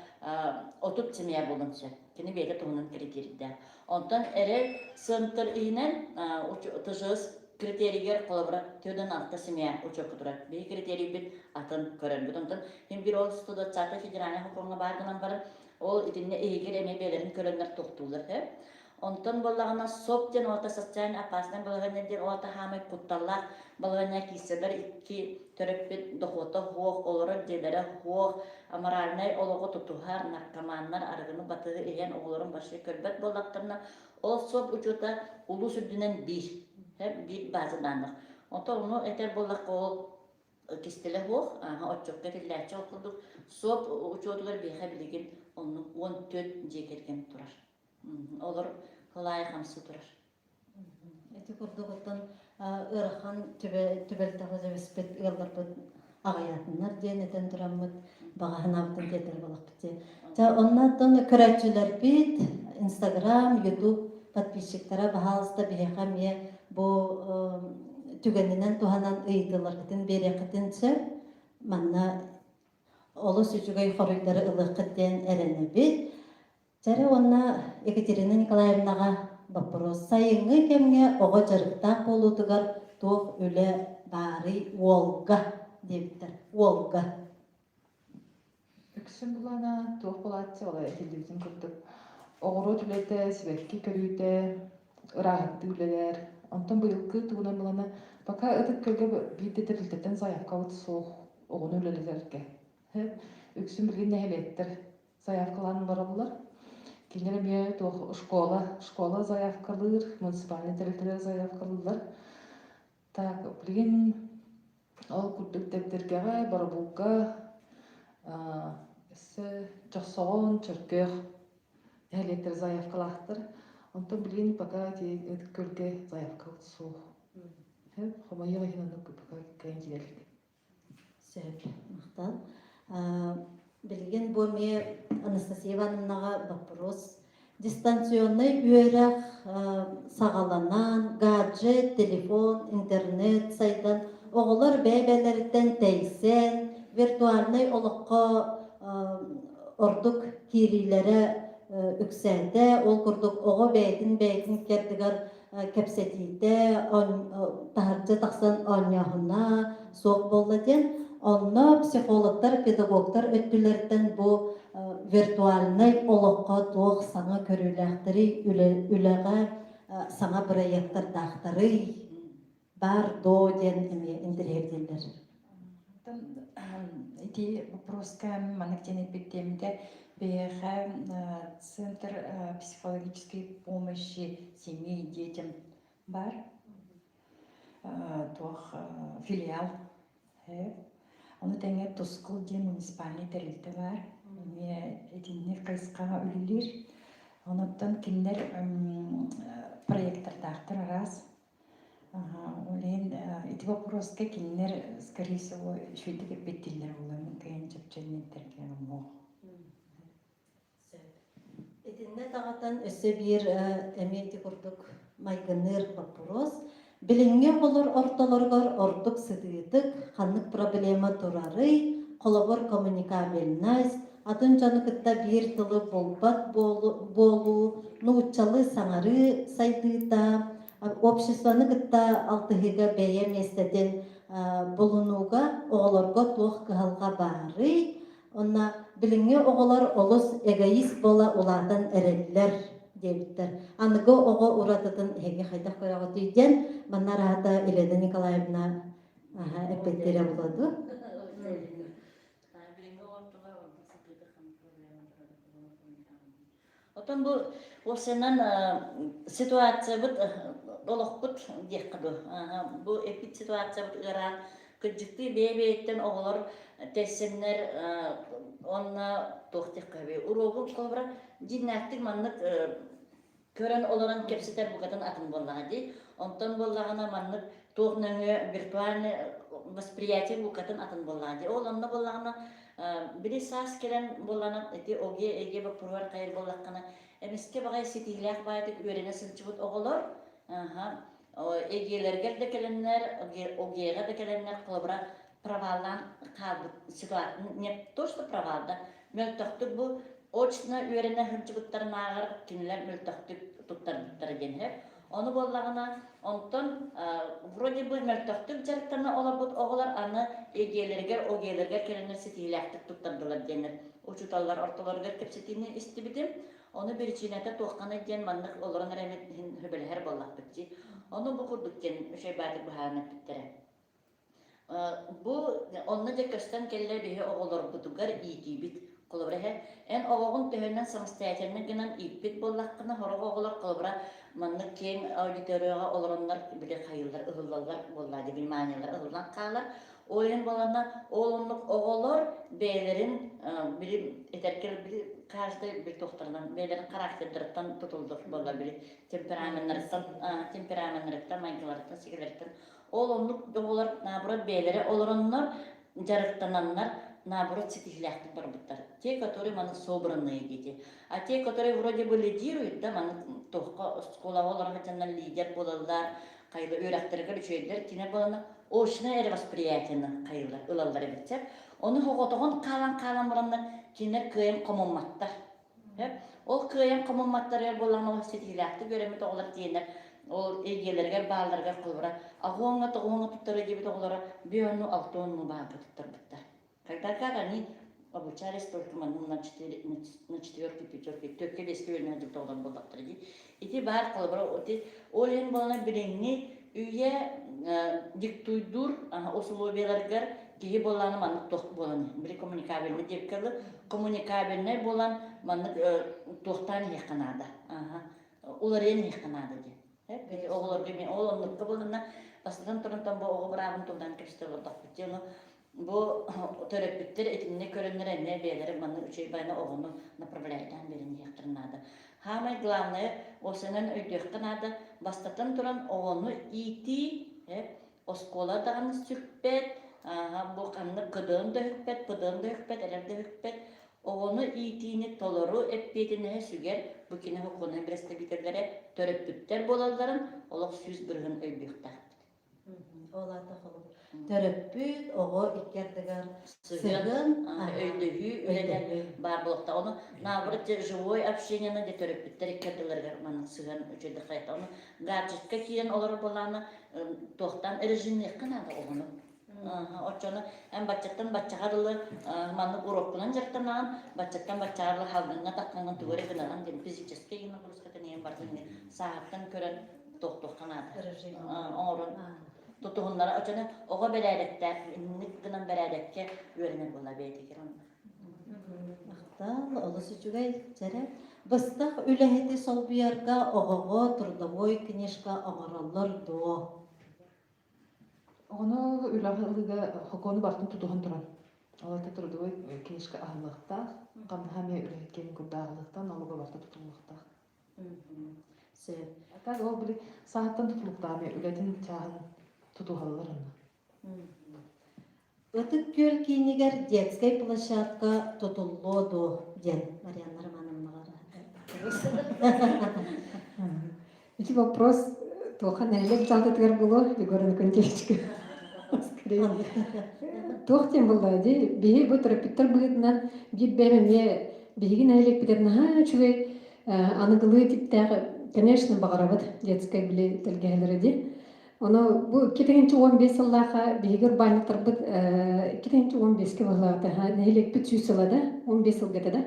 30 семья буолуон сөп. Кини бэйэтэ туһунан критерийдээх. Онтон эрэл центр иһинэн ТЖС критерийгэр холобура 46 семья учуокка турар. Биһи критерийбит атын көрөрбүт. Онтон син бир ол 120 федеральный сокуоҥҥа баар гынан баран, ол итиннэ иһигэр эмиэ бэйэлэрин көрөннөр тохтууллар. Онтон буоллаҕына СОП диэн уота социально опасный балаһыанньа диэн уота хаамай кутталлаах балаһыанньа киирсэллэр икки төрөппүт дохуота суох, олорор дьиэлэрэ суох, аморальнай олоҕу тутуһар, наркоманнар арыгыны батыһы иһэн оҕолорун вообще көрбөт буоллахтарына Ол суоп учуота улуус үрдүнэн биир, биир база данных. Онтон ону этэр буоллахха ол кистэлэ суох, отчуокка этиллээччи ол курдук суоп учуотугар биһиэхэ билигин оннук 14 дьиэ кэргэн турар. Олор кылаайы хамсыы турар. Ити курдук оттон ыарахан түбэлтэҕэ дьэбиспит ыалларбыт аҕыйаатыннар диэн этэн тураммыт баҕа санаабытын тиэрдэр буоллахпыт дии. Дьэ, оннооттон көрөөччүлэрбит Инстаграм, Ютуб подписчиктара баһаалыста биһиэхэ эмиэ бу түгэнинэн туһанан ыйытыыларгытын биэриэххитин сөп. Манна олус үчүгэй хоруйдары ылыаххыт диэн эрэнэбит. Чэрэ уонна Екатерина Николаевнаҕа боппуруос. Сайыҥҥы кэмҥэ оҕо дьарыктаах буолуутугар туох үлэ баарый уолга? диэбиттэр уолга. Үксүн булана туох буолааччы ол этиллибитин курдук оҕуруот үлэтэ, сибэкки көрүүтэ, ырааһырдыы үлэлэр. Онтон быйылгы тугунан булана пока Ытык Күөлгэ биир да тэрилтэттэн заявкабыт суох оҕону үлэлэтэргэ. Үксүн билигин нэһилиэктэр заявкалаан олороллор. Кинилэр эмиэ туох школа, школа заявкалыыр, муниципальнай тэрилтэлэр заявкалыыллар. Так, билигин ол курдук Дэбдиргэҕэ, Боробулга, өссө Дьохсоҕон, Чөркөөх нэһилиэктэр заявкалаахтар. Онтон билигин пока ити Ытык Күөлгэ заявка суох. Хомойуох иһин оннук пока кыайан киирэ илик. Сөп, махтал. Билигин бу эмиэ Анастасия Ивановнаҕа боппуруос. Дистанционнай үөрэх саҕаланан, гаджет, телефон, интернет сайдан, оҕолор бэйэ-бэйэлэриттэн тэйсэн, виртуальнай олоххо ордук киириилэрэ үксээтэ. Ол курдук оҕо бэйэтин бэйэтин кэрдигэр кэпсэтиитэ, таһырдьа тахсан оонньооһуна суох буолла диэн, онно психологтар, педагогтар өттүлэриттэн бу виртуальнай олоххо туох саҥа көрүүлээхтэрий, үлэҕэ саҥа бырайыактардаахтарый, баар доо диэн эмиэ интэриэһиргииллэр. Ити вопроска маннык диэн эппиттиэмитэ биһиэхэ Центр психологической помощи семье и детям бар туох филиал ону тэҥэ Тускул диэн муниципальнай тэрилтэ баар эмиэ итинник хайысхаҕа үлэлиир онуттан кинилэр проектордаахтар араас Ол иһин ити боппуруоска кинилэр, скорее всего, үчүгэйдик эппиэттииллэр буолуо, мин кыайан чэпчэниттэргэ оҥоһуох. Сөп. Итиннэ даҕатан өссө биир эмиэ ити курдук майгынныыр боппуруос. Билиҥҥи оҕолор ортолоругар ордук сытыытык ханнык проблема турарый, холобур, коммуникабельность, атын дьону кытта биир тылы булбат буолуу, нууччалыы саҥарыы сайдыыта, обществоны кытта алтыһыыга бэйэ миэстэтин булунууга оҕолорго туох кыһалҕа баарый? Онно билиҥҥи оҕолор олус эгоист буола улаатан эрэллэр диэбиттэр. Аныгы оҕо уратытын эһиги хайдах көрөҕүтүй диэн манна араата Елена Николаевна эппиэттиирэ буолуо дуо? Оттон бу уопсайынан ситуациябыт олохпут диэххэ дуу. Бу эпид ситуациябыт ыараан кырдьыктыы бэйэ-бэйэттэн оҕолор тэйсэннэр уонна туох диэххэ сөбүй уруогу холобура дьиҥнээхтик маннык көрөн олорон кэпсэтэр букатын атын буоллаҕа дии. Онтон буоллаҕына маннык туох нөҥүө виртуальное восприятие букатын атын буоллаҕа дии. Ол онно буоллаҕына били саас кэлэн буоллаҕына ити ОГЭ ЭГЭ боппуруоһар хайыр буоллаххына эмискэ баҕайы ситиһиилээх баайдык үөрэнэ сылдьыбыт оҕолор ЭГЭлэргэр да кэлэннэр ОГЭҕэ да кэлэннэр холобура проваллаан хаалбыт ситуация не то что провал да мөлтөхтүк бу очно үөрэнэ сылдьыбыттарынааҕар кинилэр мөлтөхтүк туттарбыттара диэн сөп. Ону буоллаҕына, онтон вроде бы мөлтөхтүк дьарыктана олорбут оҕолор аны ЕГЭлэригэр, ОГЭлэригэр кэлэннэр ситиһиилээхтик туттардылар диэннэр учууталлар ортолоругар кэпсэтиини истибитим. Ону биричиинэтэ туохханый диэн маннык олорон эрэ иһин сөбүлэһэр буоллахпыт дии. Ону бу курдук диэн үчүгэй баатык быһааран эппиттэрэ. Бу онно дьэ көстөн кэллэ биһи оҕолорбутугар иитиибит. Холобура, эһэ, эн оҕоҕун төһөнөн самостоятельно гынан ииппит буоллаххына, сорох оҕолор холобура маннык киэҥ аудиторияҕа олороннор били хайыыллар ыһыллаллар буоллаа дии, вниманиелар ыһыллан хаалар. Ол иһин буоланна ол оннук оҕолор бэйэлэрин били этэргэр били каждый били туохтарынан бэйэлэрин характердарыттан тутуллар буолла били темпераменнарыттан темпераменнарыттан майгыларыттан сигилэриттэн Ол оннук оҕолор наоборот бэйэлэрэ олороннор, дьарыктананнар, наоборот ситиһиилээхтик барбыттар. Те, которые маны собранные дети. А те, которые вроде бы лидируют, да, маны туохха оскуолаҕа олорон сылдьаннар лидер буолаллар, хайла үөрэхтэригэр үчүгэйдэр, кинилэр буоланнар очное эрэ восприятиены хайылар, ылаллар эбит сөп. Ону оҕотоҕун хаалан-хаалан бараннар кинилэр кыайан хомумматтар. Ол кыайан хомумматтарыгар буоллаҕына ситиһиилээхтик үөрэммит оҕолор тиийэннэр. Ол эйгэлэригэр баалларыгар холобура аҕуоҥҥа тоҕуоҥҥа туттара диэбит оҕолоро биэһонну алтуонну баалга туттарбыттар. Когда как они обучались только ну, на четыре, на четверке, пятерке, төркө бэскэ үөрэнэ сылдьыбыт оҕолор буоллахтара дии. Ити баар холобура ол иһин буолан билиҥҥи үйэ диктуйдуур условияларыгар киһи буоллаҕына маннык туох буолан били коммуникабельный диэбиккэ дылы коммуникабельнай буолан маннык туохтаан иһиэххэ наада уларыйан иһиэххэ наада диэн Били оҕолорго эмиэ ол оннукка буоллунна бастатан туран бу оҕо быраабын туһунан кэпсэтэ олордохпут дии ону бу төрөппүттэр итиннэ көрөннөр эмиэ бэйэлэрэ маннык үчүгэй байана оҕону направляйдаан биэрэн иһиэхтэрин наада. Саамай главное осенан өйдүөххэ наада бастатан туран оҕону иитии оскуола даҕаны сүкпэт бу ханнык КДН да үкпэт, ПДН да үкпэт, РР да үкпэт оҕону иитиини толору эппиэтинэһи сүгэр бу кини сокуоннай бэрэстэбиитэллэрэ төрөппүттэр буолалларын олох 100% өйдүөхтээхпит. Ол аата холобур төрөппүт оҕо икки ардыгар сыһыан, өйдөһүү үлэтэ баар буолуохтаах. Ону наоборот живой общениены де төрөппүттэр икки ардыларыгар маннык сыһыан үчүгэйдик хайата. Ону гаджетка киирэн олорор буоллаҕына туохтан режимниэххэ наада оҕону. Оччону эн баччаттан баччаҕа дылы маннык уроккунан дьарыктанаҕын, баччаттан баччаҕа дылы халгыҥҥа таххаҥҥын тугу эрэ гынаҕын диэн физическэй нагрузкатын иһин барытын сааһыттан көрөн тохтуохха наада. Оҥорон тутуһуннара оччону оҕо бэрээдэктээх инник гынан бэрээдэккэ үөрэнэр буолла бэйэтигэр онно. Махтал, олус үчүгэй чэрэ. Быстах үлэһити солбуйарга оҕоҕо трудовой книжка оҥороллор дуо? Оҕону үлэҕэ ылыыга сокуону барытын тутуһан туран, ол это трудовой книжка аһыллыахтаах, хамнаһа эмиэ үлэһит киһин курдааҕылыахтаах, налога барыта тутуллуохтаах. Сөп. А так ол били сааһыттан тутулуктаах эмиэ үлэтин чааһын тутуһаллар онно. Ытык Күөл киинигэр детскай площадка тутуллуо дуо диэн Марианна Романовнаҕа Ити вопрос туоха нэһилиэк дьаһалтатыгар буолуо Егор Иннокентьевичка. Скорее. Туох диэн буолла дии биһи бу төрөппүттэр быһыытынан биир бэйэм эмиэ биһиги нэһилиэкпитигэр наһаа үчүгэй аныгылыы типтээх конечно баҕарабыт детскай били тэлгэһэлэрэ дии Ону бу 2015 сыллаахха биһиги урбаанньыктарбыт 2015-кэ быһылаабыта нэһилиэкпит 100 сыла да 15 сылга этэ да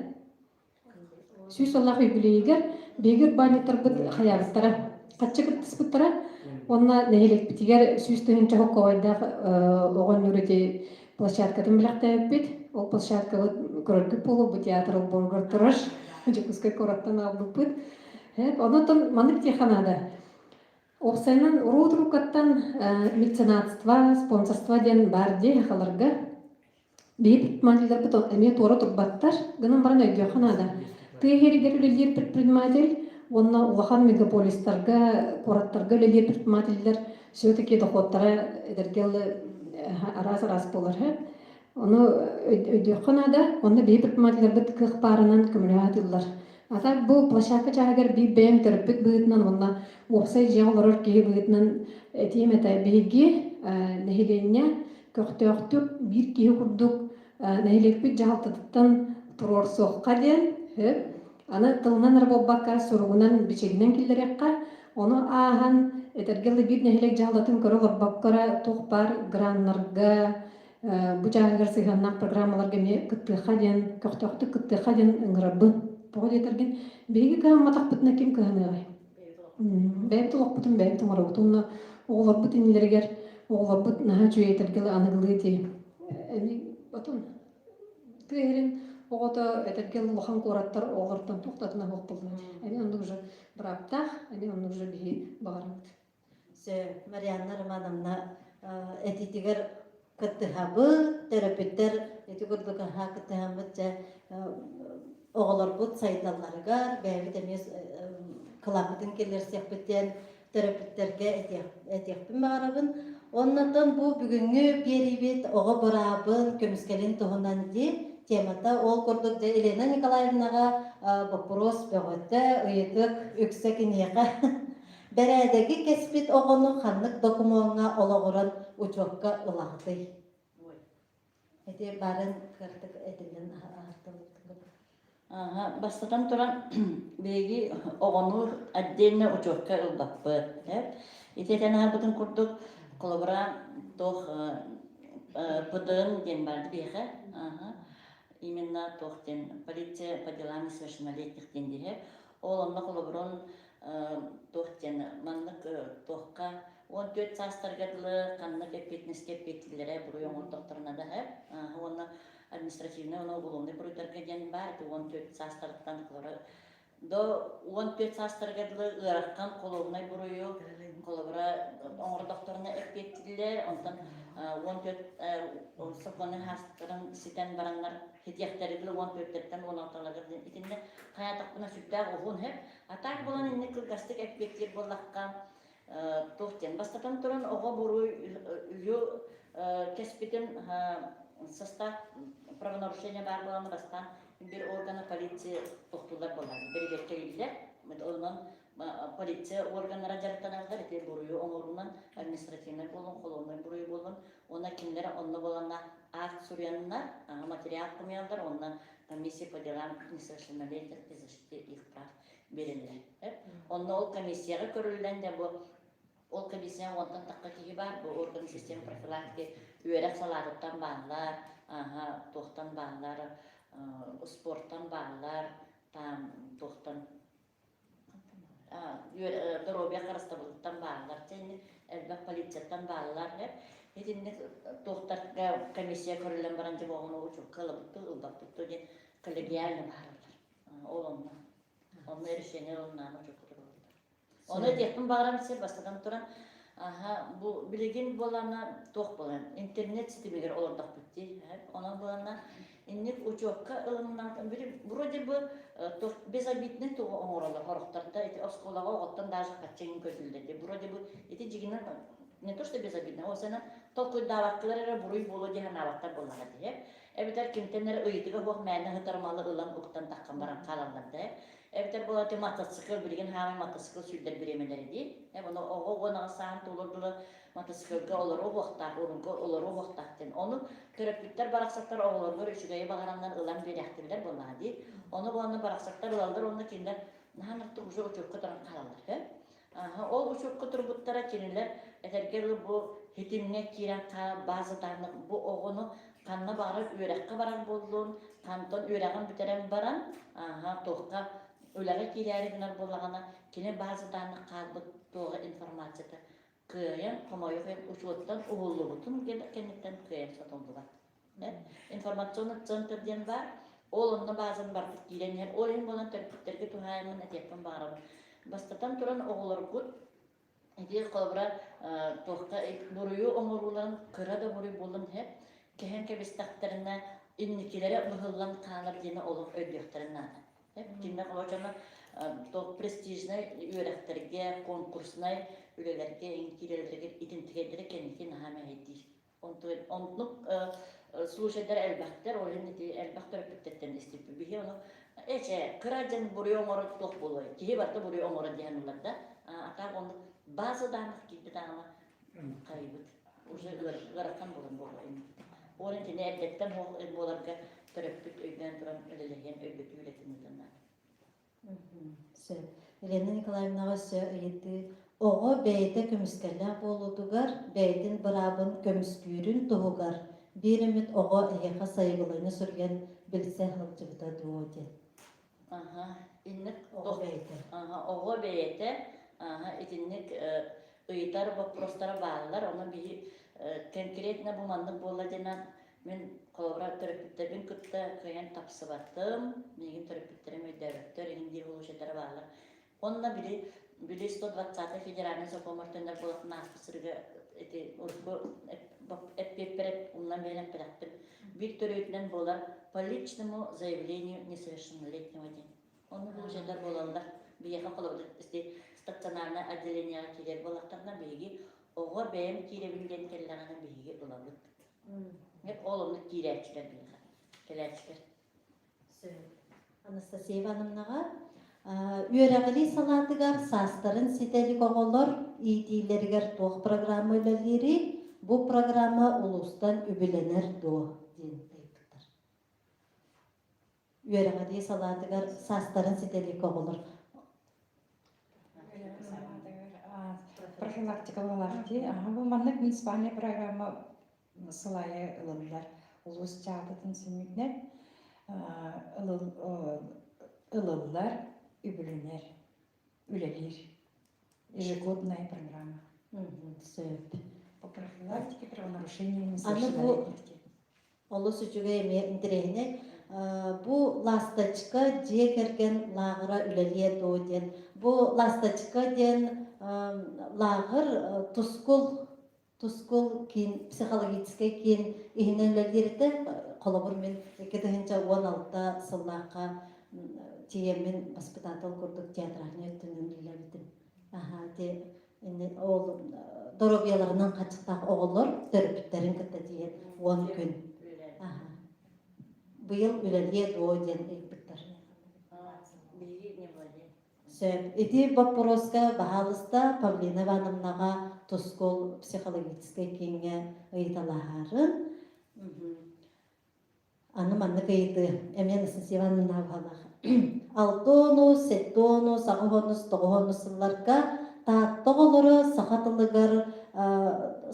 100 сыллаах юбилейигэр биһиги урбаанньыктарбыт хайаабыттара хаччы кыттыспыттара уонна нэһилиэкпитигэр 100 000 хоккобайдаах оҕонньор ити площадкатын бэлэхтээбиппит ол площадкабыт көрөргүт буолуо бу театр олбуоругар турар Дьокуускай куораттан аҕалбыппыт онон маннык диэххэ наада Уопсайынан, уруу трубкаттан меценатство, спонсорство диэн баар дии сахаларга. Биһи предпринимателлэрбит эмиэ туора турбаттар, гынан баран өйдүөххэ наада. Тыа иһигэр үлэлиир предприниматель уонна улахан мегаполистарга, куораттарга үлэлиир предпринимателлэр все-таки доходтара эдэргэ араас-араас буолар. Ону өйдүөххэ наада. Онно биһи предпринимателлэрбит кыах баарынан көмөлөһө сатыыллар. А так бу площадка чааһыгар биир бэйэм төрөппүт быһыытынан уонна уопсай дьиэҕэ олорор киһи быһыытынан этиим этэ. Биһиги нэһилиэнньэ көхтөөхтүк биир киһи курдук нэһилиэкпит дьаһалтатыттан туруорсуохха диэн сөп. Аны тылынан эрэ буолбакка суругунан, бичигинэн киллэриэххэ. Ону ааһан этэргэ дылы биир нэһилиэк дьаһалтатын көрө олорбокко эрэ туох баар граннарга, бу чааһыгар сыһыаннаах программаларга эмиэ кыттыахха диэн, көхтөөхтүк кыттыахха диэн ыҥырабын. Тоҕо диэтэргин, биһиги кыһамматахпытына ким кыһаныаҕай? Бэйэбит олохпутун бэйэбит оҥоробут. Уонна оҕолорбут иннилэригэр оҕолорбут наһаа үчүгэй этэргэ аныгылыы дии. Отун тыа иһирин оҕото этэргэ улахан куораттар оҕолортон туох да атына суох буолла. Эмиэ оннук уже бырааптаах, эмиэ оннук уже биһи баҕарабыт. Сөп. Марианна Романовна этиитигэр кыттыһабыт, төрөппүттэр ити курдук аһаа кыттыһаммыт дьэ оҕолорбут сайдалларыгар бэйэбит эмиэ кылааппытын киллэрсиэхпит диэн төрөппүттэргэ этиэхпин баҕарабын. Оннотон бу бүгүҥҥү биэриибит оҕо быраабын көмүскэлин туһунан дии темата ол курдук дьэ Елена Николаевнаҕа боппуруос бөҕөтө, ыйытык үксэ киниэхэ Бэрээдэги кэспит оҕону ханнык докумуоҥҥа олоҕуран учуокка ылаҕытый? Ити баарын кыратык этиллэн аһартыллыбыт. Бастатан туран, биһиги оҕону отдельно учуокка ылбаппыт. Ити этэн аһарбытын курдук, холобура, туох ПДН диэн баар биһиэхэ. Именно туох диэн полиция по делам несовершеннолетних диэн диэхэ. Ол онно холобурун туох диэн маннык туохха 14 саастарга дылы ханнык эппиэтинэскэ эппиэттииллэрэ буруй оҥордохторуна да уонна административнай уонна уголовнай буруйдарга диэн баар ити 14 саастарыттан холобура до 14 саастарыгар дылы ыарахан холуобунай буруйу холобура оҥордохторуна эппиэттииллэр онтон 14 сокуоннай саастарын ситэн бараннар хитиэхтэри дылы 14-тэртэн 16-ларыгар диэн итиннэ хайаатахпына сүрдээх уһун хэп а так буолан инник кылгастык эппиэттиир буоллахха туох диэн бастатан туран оҕо буруй үйү кэспитин состав правонарушения баар буолан бастаан бир органа полиция тохтуулар буолар бэрэбиэркэлииллэр онон полиция органнара дьарыктаналлар ити буруйу оҥоруунан административнай буолун холуобунай буруйу буолун уонна кинилэр онно буоланна акт суруйаннар материал хомуйаллар уонна комиссия по делам несовершеннолетних и защите их прав биэрэллэр. Онно ол комиссияҕа көрүллэн дьэ бу ол комиссия уонтан тахха киһи баар бу орган система профилактики үөрэх салаатыттан бааллар, аха туохтан бааллар, спортан бааллар, там туохтан доруобуйа харыстабылыттан бааллар, элбэх полицияттан бааллар. Итинник туохтарга комиссия көрүллэн баран дьэ оҕону учуокка ылабыт ылбаппыт диэн коллегиально баараллар. Ол онно. Онно решение ылыннаама учуокка тураллар. Ону этиэхпин баҕарам сир бастатан туран, аха, бу билигин буолана туох буолан, интернет ситимигэр олордохпут дии. Онон буолана инник учуокка ылыннаат, вроде бы туох безобидный тугу оҥороллор сорохтордо ити оскуолаҕа оҕоттон даже хаччыҥ көтүллэр дии. Вроде бы ити дьигинэн не то что безобидно, ол сана толкуйдаабаккалар эрэ буруй буолуо дии санаабаттар буоллаҕа дии. Эбэтэр кимтэн эрэ ыйытыга суох мээнэ сытар малы ылан уктан таххан баран хаалаллар да. Эбэтэр буолан мотоцикл билигин хаамай мотоцикл сүүрдэр бириэмэлэрэ дии. Ону оҕо 18 сааһын туолар дылы мотоциклга олоруо уохтаах, урунга олоруо уохтаах диэн. Ону төрөппүттэр барахсаттар оҕолоругар үчүгэйи баҕараннар ылан биэрэхтиллэр буоллаҕа дии. Ону буолан барахсаттар ылаллар уонна кинилэр наһаа артык уже учуокка туран хаалаллар. Ол учуокка турбуттара кинилэр этэргэ дылы бу хитимҥэ киирэн хаалар база данных бу оҕону ханна баҕарар үөрэххэ барар буоллун, хантан үөрэҕин бүтэрэн баран, ааһа туохха үлэҕэ киирээри гынар буоллаҕына, кини база данных хаалбыт туоҕа информацията кыайан, хомойуох иһин учуоттан уһуллубутун кэнниттэн кыайан сотуллубат. Информационный центр диэн баар. Ол онно баазан барбыт киирэн иһэр. Ол иһин буолан төрөппүттэргэ туһаайаммын этиэхпин баҕарабын. Бастатан туран оҕолоргут ити холобура туохха буруйу оҥорууларын кыра да буруй буоллун иһэ кэһэн кэбистэхтэринэ инникилэрэ быһыллан хаалар диэни олох өйдүөхтэрин наада. Кинилэр холобура дьоно туох престижнай үөрэхтэргэ, конкурснай үлэлэргэ киирэллэригэр итинтигэйдэрэ кэнники наһаа мэһэйдиир. Оннук случайдар элбэхтэр, ол иһин ити элбэх төрөппүттэртэн истибиппит. Биһи ону эчэ кыра дьон буруйу оҥорор туох буолуой? Киһи барыта буруйу оҥорор диэн ылар да. А так оннук база данных киирбит аҕана хайыбыт. Уже ыарахан буолан буолуо инникитэ. Ол итини эрдэттэн буоларга төрөппүт өйдөөн туран үлэлэһиэн өйдөтүү үлэтин ыытан наада. Сөп. Елена Николаевнаҕа өссө ыйытыы. Оҕо бэйэтэ көмүскэллээх буолуутугар, бэйэтин быраабын көмүскүүрүн туһугар биир эмит оҕо эһиэхэ сайабылыанньа суруйан билсэ сылдьыбыта дуо диэн. Аха, инник Оҕо бэйэтэ. Аха, оҕо бэйэтэ аха, итинник ыйытар боппуруостара бааллар. Ону биһи конкретно бу маннык буолла диэн Мин холобура төрөппүттэрбин кытта кыайан тапсыбатым, миигин төрөппүттэрим өйдөөбөттөр, иһин диир улуусчаттара бааллар. Онно били били 120 федеральный закон төннөр буолатын ааспыт сырыга ити урукку эппиэппэр умнан биэрэн эппэтэхпин. Биир төрүөтүнэн буолар по личному заявлению несовершеннолетнего диэн. Онно булчаттар буолаллар. Биһиэхэ холобур стационарнай отделениеҕа киирэр буоллахтарына биһиги оҕо бэйэм киирэбин диэн кэллэҕинэ биһиги ылабыт. Ол оннук киирээччилэр биһиэхэ, кэлээччилэр. Анастасия Ивановнаҕа үөрэҕирии салаатыгар саастарын ситэ илик оҕолор иитиилэригэр туох программа үлэлиирий? Бу программа улуустан үбүлэнэр дуо? диэн ыйыппыттар. Үөрэҕирии салаатыгар саастарын ситэ илик оҕолор. Профилактикалаах дии. Аха, бу маннык муниципальнай программа сыл аайы ылыллар. Улуус дьаһалтатын сүнньүнэн ылыллар, үбүлэнэр, үлэлиир. Ежегодная программа. Сөп. По профилактике правонарушений Аны бу несовершеннолетних. Олус үчүгэй эмиэ интэриэһинэй. Бу «Ласточка» дьиэ кэргэн лааҕыра үлэлиэ дуо диэн. Бу «Ласточка» диэн лааҕыр тускул тускул киин психологическай киин иһинэн үлэлиир этэ. Холобур, мин 2016 сыллаахха тиийэммин воспитатель курдук театральнай өттүнэн үлэлээбитим. Аһаа, ити ол доруобуйаларынан хаччыктаах оҕолор төрөппүттэрин кытта тиийэн 10 күн быйыл үлэлиэ дуо диэн ыйыппыттар. Сөп. Ити боппуруоска баһаалыста Павлина Ивановнаҕа Тускул психологическай кииҥҥэ ыйыталаһарын. Аны маннык ыйытыы эмиэ Анастасия Ивановна баһылаах. Алтонус, сеттонус, аҕыһонус, тоҕуһонус сылларга Таатта оҕолоро саха тылыгар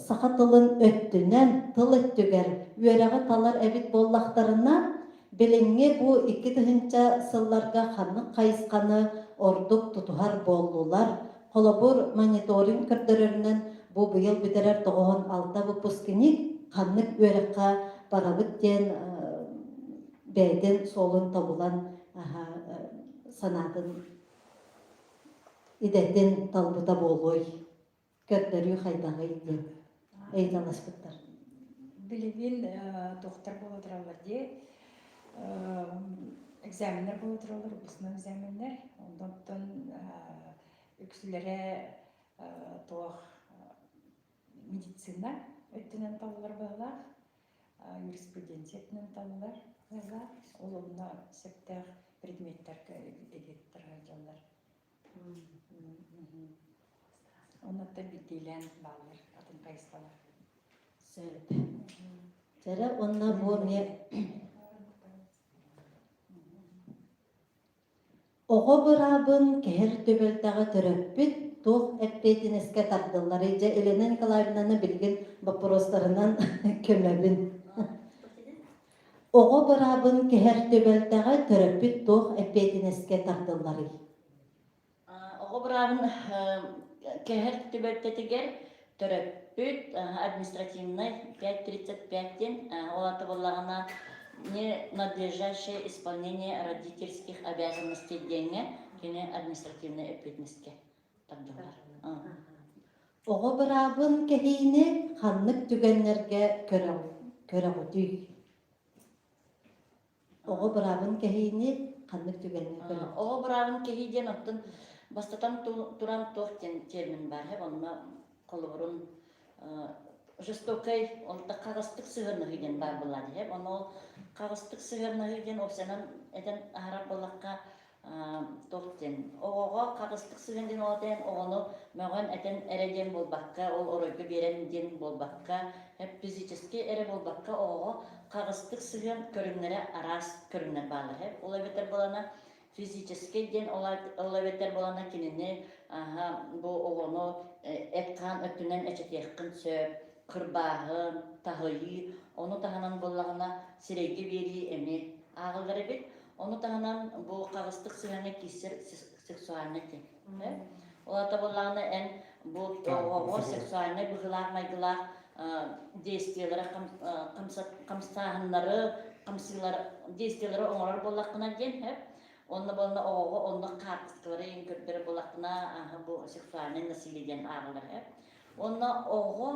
саха тылын өттүнэн, тыл өттүгэр үөрэҕи талар эбит буоллахтарына, билиҥҥи бу 2000 сылларга ханнык хайысханы ордук тутуһар буоллулар? Холобур, мониторинг көрдөрөрүнэн бу быйыл бүтэрэр 96 выпускник ханнык үөрэххэ барабыт диэн бэйэтин суолун тобулан санаатын идэтин талбыта буолуой көрдөрүү хайдаҕый диэн ыйыталаспыттар. Билигин доктор буола тураллар дии. Экзаменнар буола тураллар, выпускной экзаменнар. Онтон үксүлэрэ туох медицина өттүнэн талылар быһыылаах, юриспруденция өттүнэн талылар быһыылаах. Ол онно сөптөөх предметтэргэ дэгиттэр сылдьаллар. Оннуттан биирдиилээн бааллар атын хайысхалар. Сөп. Чэрэ уонна бу эмиэ Оҕо быраабын кэһэр түбэлтэҕэ төрөппүт туох эппиэтинэскэ тардылларый? Дьэ, Елена Николаевнаны билигин боппуруостарынан көмөбүн. Оҕо быраабын кэһэр түбэлтэҕэ төрөппүт туох эппиэтинэскэ тардылларый? Оҕо быраабын кэһэр түбэлтэтигэр төрөппүт административнай 5.35 диэн ол аата буоллаҕына ненадлежащее исполнение родительских обязанностей диэҥҥэ кини административнай эппиэтинэскэ тардыллар. Оҕо быраабын кэһиини ханнык түгэннэргэ көрөҕүтүй? Оҕо быраабын кэһиини ханнык түгэҥҥэ көрөҕүт? Оҕо быраабын кэһии диэн оттон бастатан туран туох диэн термин баар һэ онно холобурун жестокай ол да хаҕыстык сыһыаннаһыы диэн баар буолла дии онно ол хаҕыстык сыһыаннаһыы диэн уопсайынан этэн аһарар буоллахха туох диэн оҕоҕо хаҕыстык сыһыан диэн ол этэн оҕону мөҕөн этэн эрэ диэн буолбакка ол оройго биэрэн диэн буолбакка физически эрэ буолбакка оҕоҕо хаҕыстык сыһыан көрүҥнэрэ араас көрүҥнэр бааллар ол эбэтэр буолана физическэй диэн ол эбэтэр буолана кинини бу оҕону эт-хаан өттүнэн эчэтиэххин сөп кырбааһын таһыйыы ону таһынан буоллаҕына сирэйгэ биэрии эмиэ ааҕыллар эбит Ону таһынан бу хаҕыстык сыһыаҥҥа киирсэр сексуальнай диэн. Ол аата буоллаҕына эн бу оҕоҕо сексуальнай быһыылаах-майгылаах действиелары хамсааһыннары хамсыылары действиелары оҥорор буоллаххына диэн онно буолла оҕоҕо онно хаартыскалары иҥ көрдөрөр буоллаххына бу сексуальнай насилие диэн ааҕыллар Уонна оҕо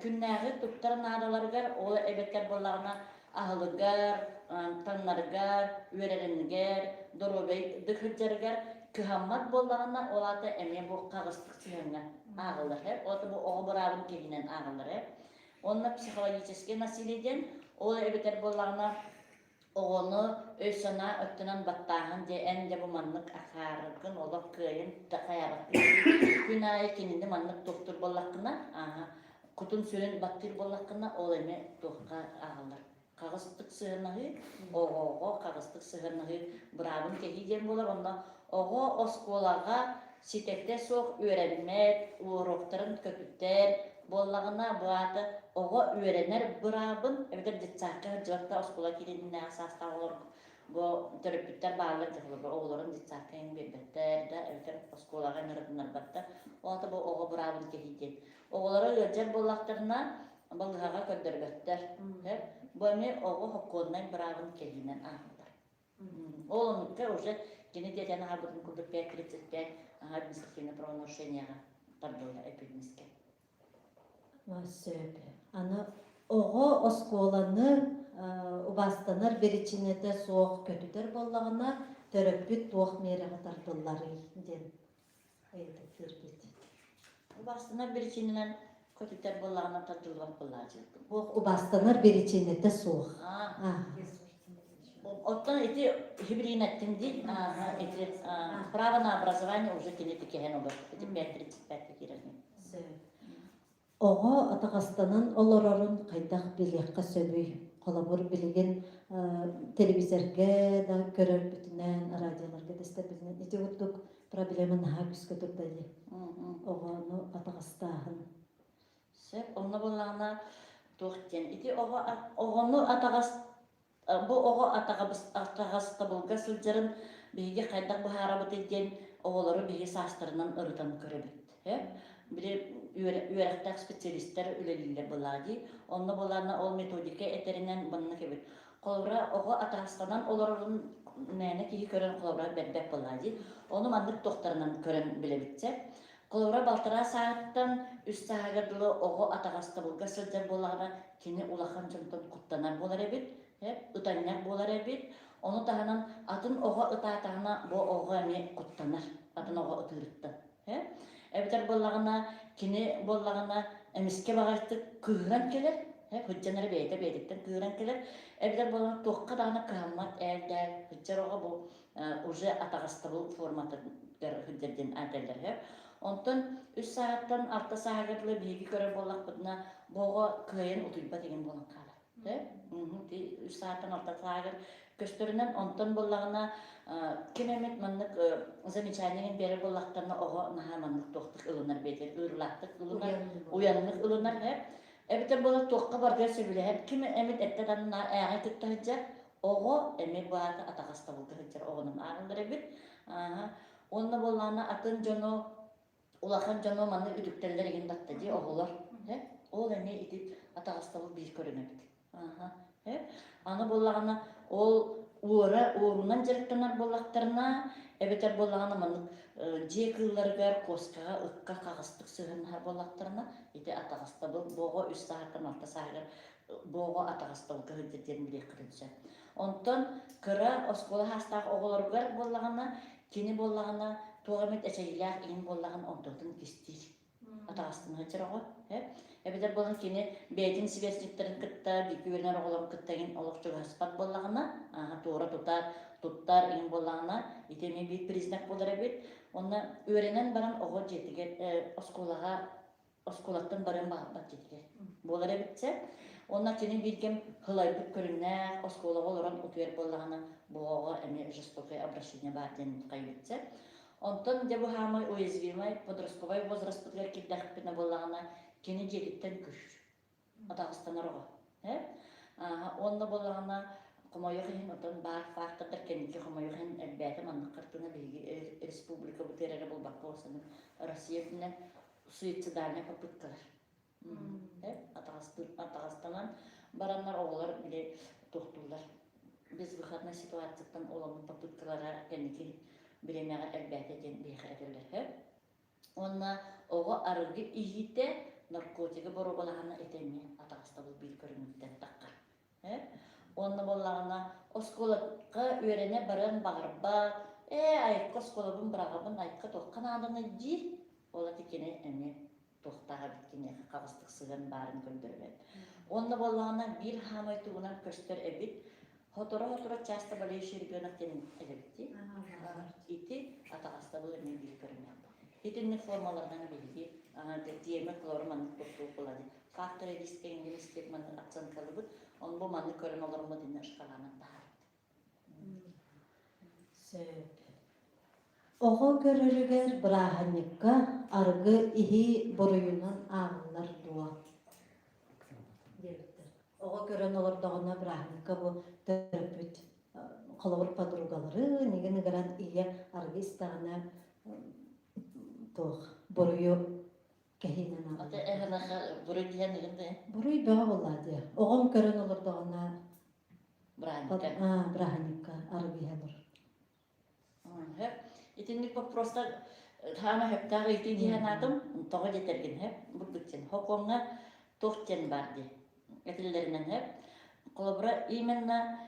күннээҕи туттар наадаларыгар, ол эбэтэр буоллаҕына аһылыгар, таҥнарыгар, үөрэнэригэр, доруобайдык сылдьарыгар кыһаммат буоллаҕына, ол аата эмиэ бу хаҕыстык сыһыаҥҥа ааҕыллар. Ол аата бу оҕо быраабын киһинэн ааҕыллар. Уонна психологическай насилие диэн, ол эбэтэр буоллаҕына Оҕону өй-санаа өттүнэн баттааһын дьэ эн дьэ бу маннык ахааргын олох кыайан да хайаабаккын күн аайы кинини маннык туохтуур буоллаххына ааһа кутун-сүрүн баттыыр буоллаххына ол эмиэ туохха ааҕыллар. Хаҕыстык сыһыаннаһыы, оҕоҕо хаҕыстык сыһыаннаһыы быраабын кэһии диэн буолар. Онно оҕо оскуолаҕа ситэтэ суох үөрэммэт, уруоктарын көтүтэр буоллаҕына, бу аата оҕо үөрэнэр быраабын эбэтэр детсадка сылдьыбат да оскуола киириэнинээҕи саастаах оҕолорго бу төрөппүттэр бааллар дьахталлар оҕолорун детсадка иҥ биэрбэттэр да эбэтэр оскуолаҕа ыҥырытыннарбаттар. Ол аата бу оҕо быраабын кэһии диэн. Оҕолоро ыалдьар буоллахтарына балыыһаҕа көрдөрбөттөр. Бу эмиэ оҕо сокуоннай быраабын кэһиинэн ааҕыллар. Ол оннукка уже кини диэтэн аһарбытын курдук 5.35 административное правонарушениеҕа тардыллар эппитинискэ. Сөп. Аны оҕо оскуоланы убаастанар биричиинэтэ суох көтүтэр буоллаҕына, төрөппүт туох миэрэҕэ тардылларый диэн ыйытык киирбит. Убаастанар биричиинэнэн көтүтэр буоллаҕына тардыллыбат буоллааччы. Суох убаастанар биричиинэтэ суох. Оттон ити хибринаттин дии ити право на образование уже кини тикэһэн олор. Ити 5.35 киирэр. Оҕо атаҕастанан олорорун хайдах билиэххэ сөбүй? Холобур, билигин телевизорга да көрөрбүтүнэн, радиоларга да истэрбитинэн ити курдук проблема наһаа күүскэ турда дии. Оҕону атаҕастааһын. Сөп, онно буоллаҕына туох диэн ити оҕо оҕону атаҕас Бу оҕо атаҕастабылга сылдьарын биһиги хайдах быһаарабытый диэн оҕолору биһиги саастарынан ырытан көрөбүт. Били үөрэхтээх специалистар үлэлииллэр былаа дии. Онно буолаана ол методика этэринэн маннык эбит. Холобура, оҕо атаҕастанан олорорун мээнэ киһи көрөн холобура бэрбэт буоллаа дии. Ону маннык туохтарынан көрөн билэбит Холобура, балтараа сааһыттан үс сааһыгар дылы оҕо атаҕастабылга сылдьар буоллаҕына, кини улахан дьонтон куттанар буолар эбит, ытанньах буолар эбит. Ону таһынан атын оҕо ытаатаҕына, бу оҕо эмиэ куттанар, атын оҕо ытыырыттан. Эбэтэр буоллаҕына, кини буоллаҕына эмискэ баҕайытык кыыһыран кэлэр, сылдьан эрэ бэйэтэ бэйэтиттэн кыыһыран кэлэр. Эбэтэр буоллаҕына туохха даҕаны кыһаммат ээл-дээл сылдьар оҕо бу уже атаҕастабыл форматыгар сылдьар диэн ааталлар. Онтон үс сааһыттан алта сааһыгар дылы биһиги көрөр буоллахпытына, бу оҕо кыайан утуйбат игин буолан хаалар. Үс сааттан алта сааһыгар көстөрүнэн, онтон буоллаҕына ким эмит маннык замечание биэрэр буоллахтарына, оҕо наһаа маннык туохтук ылынар биэтэр, ыырылаахтык ылынар, уйаннык ылынар. Эбэтэр буолар туохха барыга сөбүлэһэр, ким эмит эттэ данна ээҕи кытта сылдьар, оҕо эмиэ бу аата атаҕастабылга сылдьар оҕонун ааҕыллар эбит. Уонна буоллаҕына атын дьону улахан дьону манна үтүктэллэр игин батта дии оҕолор. Ол эмиэ ити атаҕастабыл биир көрүҥэ эбит. Аны буоллаҕына ол уора уорунан дьарыктанар буоллахтарына, эбэтэр буоллаҕына маннык дьиэ кыылларыгар куоскаҕа, ыкка хаҕыстык сыһыаннаһар буоллахтарына, ити атаҕастабыл бу оҕо үс сааһыттан алта сааһыгар бу оҕо атаҕастабылга сылдьар диэн билиэххитин сөп. Онтон кыра оскуола саастаах оҕолоругар буоллаҕына, кини буоллаҕына туох эмит эчэйиилээх иҥин буоллаҕына онтуотун кистиир. Атаҕастана сылдьар оҕо. Эбэтэр буолан кини бэйэтин сверстниктэрин кытта, бииргэ үөрэнэр оҕолорун кытта иҥин олох чугаһаспат буоллаҕына, туора тутар, туттар иҥин буоллаҕына, ити эмиэ биир признак буолар эбит. Онно үөрэнэн баран оҕо дьиэтигэр оскуолаҕа оскуолаттан барыан баҕарбат дьиэтигэр буолар эбитсэ. Уонна кини биир кэм һылайбыт көрүҥнээх оскуолаҕа олорон утуйар буоллаҕына, бу оҕоҕо эмиэ жестокое обращение баар диэн хайбытса. Онтон дьэ бу хаамай уязвимай подростковай возрастпытыгар киирдэхпинэ буоллаҕына, кини дьиэтиттэн күш атаҕастанар оҕо. Уонна буоллаҕына хомойуох иһин отон баар фактордар кэнники хомойуох иһин элбээтэ маннык хартыына биһиги республикабытыгар эрэ буолбакка уосанын Россия үрдүнэн суицидальнай попыткалар атаҕастанан бараннар оҕолор били туохтууллар безвыходной ситуацияттан оломмут попыткалара кэнники бириэмэҕэ элбээтэ диэн биһиэхэ этэллэр. Уонна оҕо арыгы иһиитэ наркотигы боруобалаһана ити эмиэ атаҕастабыл биир көрүҥүттэн таххар. Уонна буоллаҕына оскуолаҕа үөрэнэ барыан баҕарбат, ээ айыкка оскуолабын быраҕабын, айыкка туохха нааданый диир, ол ати кини эмиэ туохтаах эбит киниэхэ хаҕыстык сыһыан баарын көрдөрөр. Уонна буоллаҕына биир хаамай тугунан көстөр эбит, сотору-сотору часто болеющий ребенок диэн эбит дии. Ити атаҕастабыл эмиэ биир көрүҥэ. Итинник формаларынан биһиги тиэмэ хлору маннык туттуу буолар. Факторы риска ингилистик маны оценкалыбыт. Он бу маны көрөн олормо динна шкаланан таһар. Сөп. Оҕо көрөрүгэр бырааһынньыкка арыгы иһии буруйунан ааҕыллар дуо? Диэбиттэр. Оҕо көрөн олордоҕуна бырааһынньыкка бу төрөппүт холобур подругалары нигин ыгыран ийэ арыгы истэҕинэ туох буруйу кэһиинэн Ата эһэнаха буруй диэн ыгын да Буруй бөҕө буоллаа дии. Оҕом көрөн олордоҕуна бырааһынньыкка. бырааһынньыкка арыгы иһэ олорор. Итинник боппуруостар хаама сөптөөх ыйытыы дии санаатым. Тоҕо диэтэргин сөп бурдук диэн. Хокуоҥҥа туох диэн баар дии этиллэринэн сөп. Холобура, именно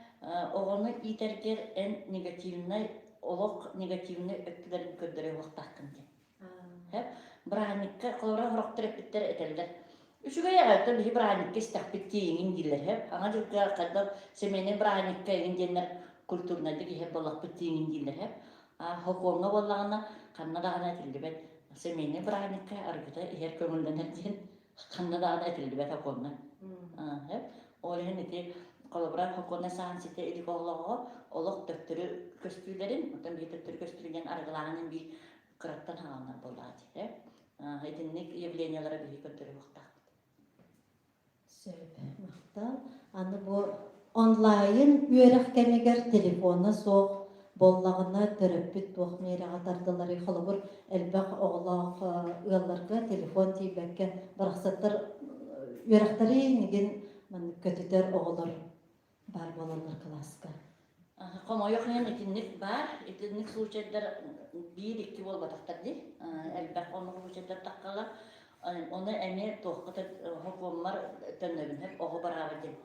оҕону иитэргэр эн негативнай олох негативнай өттүлэрин көрдөрө уохтааххын диэн. Бырааһынньыкка холобура сорохтор эппиттэр этэллэр. Үчүгэй аҕай, биһи бырааһынньыкка истэхпит тиийиҥин дииллэр һэ. Аҥа дьылга хайдах семейнэй бырааһынньыкка эҥин диэннэр культурнайдык иһэр буоллахпыт тиийиҥин дииллэр һэ. А хокуоҥҥа буоллаҕына ханна даҕаны этиллибэт семейнэй бырааһынньыкка арыгыта иһэр көҥүллэнэр диэн ханна даҕаны этиллибэт хокуоҥҥа. Ол иһин ити холобура хокуоннай саһан ситэ илик оҕолоҕо олох төттөрү көстүүлэрин, оттон биир төттөрү көстүү диэн арыгылааһынын биир кыраттан хааланар буоллаҕа дии. Итинник явлениелары биһиги көрдөрүөхтаахпыт. Сөп, махтал. Аны бу онлайн үөрэх кэмигэр телефона суох буоллаҕына төрөппүт туох миэрэҕэ тардыларый? Холобур, элбэх оҕолоох ыалларга телефон тиийбэккэ барахсаттар үөрэхтэри нигин маннык көтүтэр оҕолор баар буолаллар кылааска. Хомойуох иһин итинник баар. Итинник случайдар биир-икки буолбатахтар дии. Элбэх оннук случайдар таххалар. Ону эмиэ туохха хокуоммар төннөбүн оҕо бырааба диэн.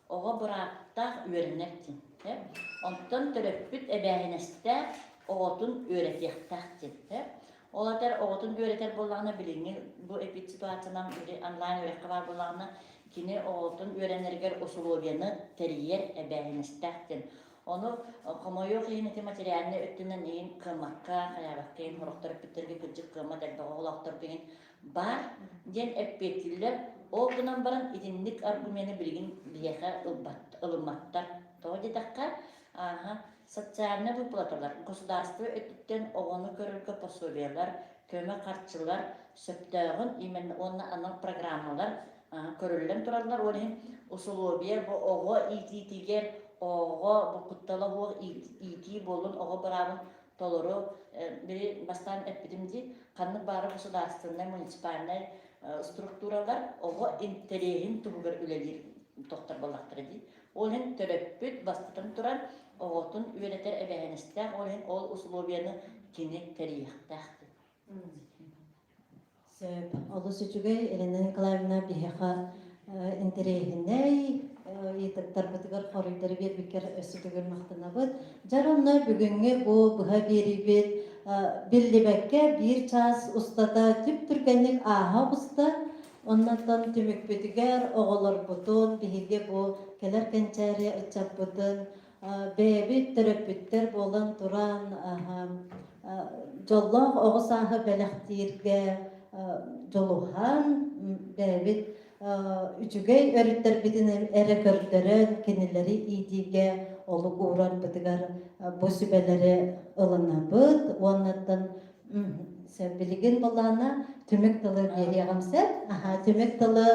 Оҕо бырааптаах үөрэнэр диэн. Онтон төрөппүт эбээһинэстээх оҕотун үөрэтиэхтээх диэн. Ол этэр оҕотун үөрэтэр буоллаҕына билиҥҥи бу эпидситуациянан онлайн үөрэххэ баар буоллаҕына кини оҕотун үөрэнэригэр усулуобуйаны тэрийэр эбээһинэстээх диэн. Ону хомойуох иһин ити материальнай өттүнэн иһин кыаммакка, хайаабакка иһин сорох төрөппүттэргэ кырдьык кыаммат элбэх оҕолоохторго иһин баар диэн эппиэттииллэр. Ол гынан баран итинник аргумены билигин биһиэхэ ылбат, ылымматтар. Тоҕо диэтэххэ, ааһа, социальнай выплаталар государство өттүттэн оҕону көрөргө пособиелар, көмө харчылар сөптөөҕүн именно уонна анал программалар көрүллэн тураллар. Ол иһин усулуобуйа бу оҕо иитиитигэр оҕо бу куттала суох иитии буоллун, оҕо быраабын толору били бастаан эппитим дии, ханнык баара государственнай, муниципальнай структуралар оҕо интэриэһин туһугар үлэлиир тохтор буоллахтара дии. Ол иһин төрөппүт бастатан туран оҕотун үөрэтэр эбээһинэстээх, ол иһин ол усулуобуйаны кини тэрийиэхтээх. Сөп. Олус үчүгэй Елена Николаевна биһиэхэ интэриэһинэй ыйытыктарбытыгар хоруйдары биэрбиккэр өссө төгүл махтанабыт. Дьэр онно бүгүҥҥү бу быһа биэриибит биллибэккэ биир чаас устата түп-түргэнник ааһа оҕуста. Оннотон түмүкпүтүгэр оҕолорбутун биһиги бу кэлэр кэнчээри ыччаппытын бэйэбит төрөппүттэр буолан туран дьоллоох оҕо сааһы бэлэхтииргэ дьулуһан бэйэбит үчүгэй өрүттэрбитин эрэ көрдөрөн кинилэри иитиигэ олук уурарбытыгар бу сүбэлэри ылынабыт уоннаттан Билигин былаана түмүк тылы биэриэҕим сөп. Аха, түмүк тылы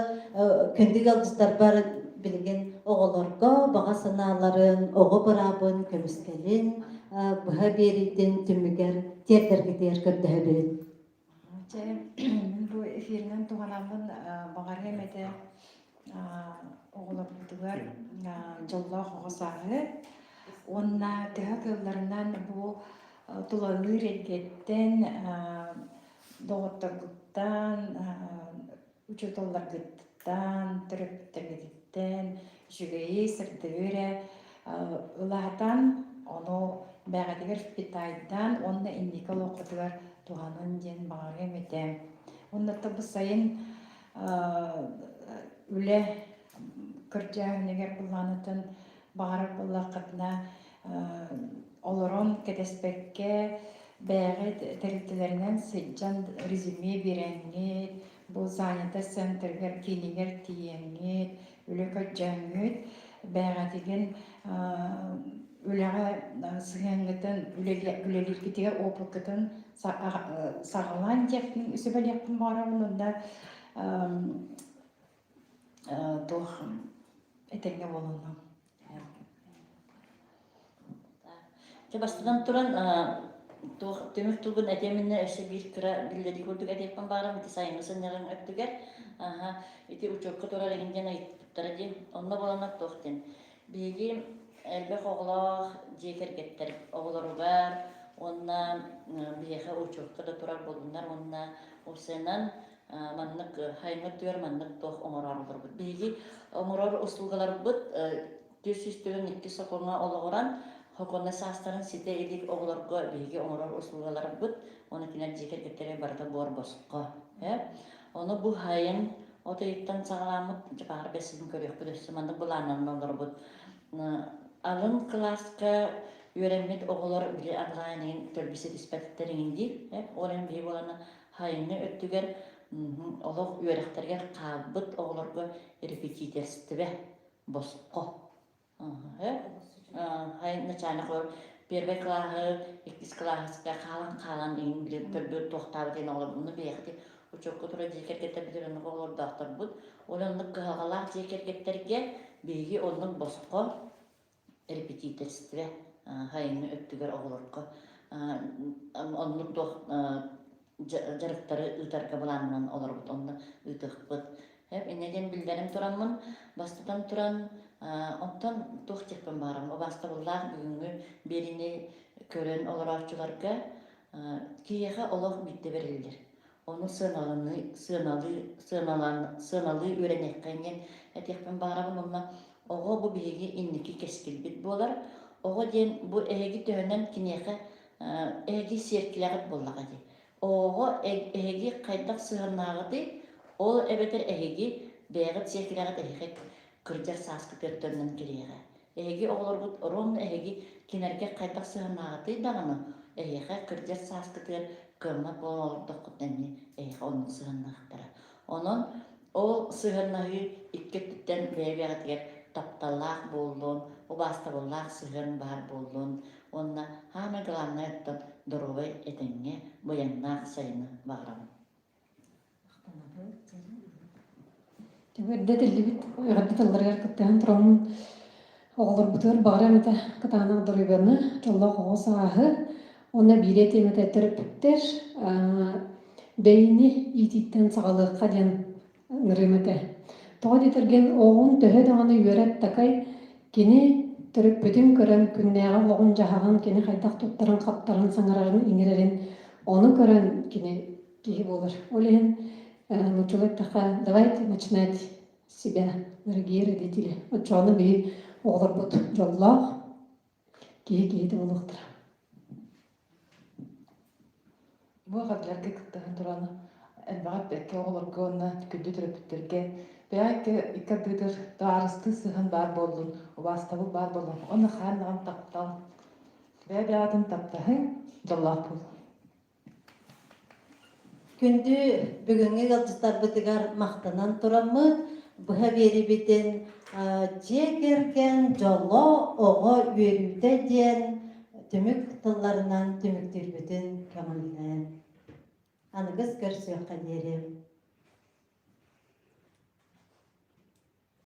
күндү ыалдьыттарбар билигин оҕолорго баҕа санааларын, оҕо быраабын көмүскэлин быһа биэриитин түмүгэр тиэрдэргитигэр көрдөһөбүн. Чэ, мин бу эфиринэн туһанаммын баҕарыам этэ оҕолорбутугар дьоллоох оҕо сааһы уонна төһө кыалларынан бу тулалыыр эйгэттэн доҕотторгуттан учууталларгыттан төрөппүттэргититтэн үчүгэйи сырдыгы эрэ ылаатан ону бэҕэтигэр впитайдаан уонна инники олоххутугар туһанын диэн баҕарыам этэ уонна бу сайын үлэ кырдьааһыныгар былаанытын баҕарар буоллаххытына олорон кэтэспэккэ бэйэҕит тэрилтэлэринэн сылдьан резюме биэрэҥҥит. Бу занятость центрыгар, киинигэр тиийэҥҥит, үлэ көрдьөөҥҥүт, бэйэҕитигин үлэҕэ сыһыаҥҥытын, үлэлииргитигэр опыккытын саҕалаан диэхпин сүбэлиэхпин баҕарабын уонна туох этэҥҥэ буолуннум. Дьэ бастатан туран туох түмүк тылбын этиэм иннинэ өссө биир кыра биллэрии курдук этиэхпин баарым ити сайыҥҥы сынньалаҥ өттүгэр аха ити учуокка турар эҥин диэн ыйыппыттара дии онно буоланнар туох диэн биһиги элбэх оҕолоох дьиэ кэргэттэр оҕолоругар уонна биһиэхэ учуокка да турар буоллуннар уонна уопсайынан маннык сайыҥҥы өттүгэр маннык туох оҥороору олорбут биһиги оҥорор услугаларбыт 402 сокуоҥҥа олоҕуран, сокуоннай саастарын ситэ илик оҕолорго биһиги оҥорор услугаларбыт уонна кинилэр дьиэ кэргэттэрэ барыта буор босхо. Ону бу сайын от ыйыттан саҕаламмыт дьапаҕар бэсиһин көрүөхпүт өссө маннык былааннанан олоробут. Алын кылааска үөрэммит оҕолор били онлайн төрбү ситиспэттэр иҥин дии. Ол иһин биһи буолана сайыҥҥы өттүгэр олох үөрэхтэригэр хаалбыт оҕолорго репетиторство босхо. Начальник первый кылааһы, иккис кылааһыска хаалан-хаалан иҥин били төрбүт туохтаабыт диэн оҕолор ону бэйэхти учуокка тура дьиэ кэргэттэрбитигэр оннук оҕолордоохторбут. Ол оннук кыһалҕалаах дьиэ кэргэттэргэ биһиги оннук босхо репетиторство сайыҥҥы өттүгэр оҕолорго оннук туох дьарыктары ыытарга былаанынан олоробут онно ыытыахпыт. Инньэ диэн биллэрэн тураммын, бастатан туран, онтон туох диэхпин баҕарабын, убаастабыллаах бүгүҥҥү биэриини көрөн олорооччуларга киһиэхэ олох биирдэ бэриллэр. Ону сыаналаныы, сыаналыы, сыаналаан, сыаналыы үөрэниэххэ диэн этиэхпин баҕарабын уонна оҕо бу биһиги инники кэскилбит буолар. Оҕо диэн бу эһиги төһөнөн киниэхэ эһиги сиэркилэҕит буоллаҕа дии. Оҕоҕо эһиги хайдах сыһыаннааҕытый, ол эбэтэр эһиги бэйэҕит сиэркилэҕит эһиэхэ кырдьар сааскытыгар төннөн кэлиэҕэ. Эһиги оҕолоргут ровно эһиги кинилэргэ хайдах сыһыаннааҕытый даҕаны, эһиэхэ кырдьар сааскытыгар кыаммат буолан олордоххутуна эмиэ эһиэхэ оннук сыһыаннаахтара. Онон ол сыһыаннаһыы икки өттүттэн бэйэ-бэйэҕитигэр тапталлаах буоллун, убаастабыллаах сыһыан баар буоллун уонна саамай главнай оттон доруобай этэҥҥэ быйаҥнаах сайыны баҕарабын. Эрдэ этиллибит эҕэрдэ тылларыгар кыттыһан тураммын оҕолорбутугар баҕарыам этэ кытаанах доруобуйаны, дьоллоох оҕо сааһы уонна биири этиэм этэ төрөппүттэр бэйини иитииттэн саҕалыахха диэн ыҥырыам этэ. Тоҕо диэтэргин оҕоҥ төһө даҕаны үөрэт-такай кини төрөппүтүн көрөн күннээҕи олоҕун-дьаһаҕын кини хайдах туттарын-хаптарын, саҥарарын-иҥэрэрин ону көрөн кини киһи буолар. Ол иһин нууччалыы эттэххэ, давайте начинать с себя, дорогие родители. Оччоҕуна биһи оҕолорбут дьоллоох, киһи киһитэ буолуохтара. Бу эҕэрдэлэргэ кыттыһан туран элбэҕи эппэккэ оҕолорго уонна күндү төрөппүттэргэ бэйэ икки ардыгытыгар табаарыстыы сыһыан баар буоллун, убаастабыл баар буоллун уонна хаан даҕаны таптал. Бэйэ-бэйэҕитин таптаһыҥ, дьоллоох буолуҥ. Күндү бүгүҥҥү ыалдьыттарбытыгар махтанан тураммыт, быһа биэрибитин дьиэ кэргэн дьоло, оҕо үөрүүтэ диэн түмүк тылларынан түмүктүүрбүтүн көҥүллээн. Аныгыс көрсүөххэ диэри.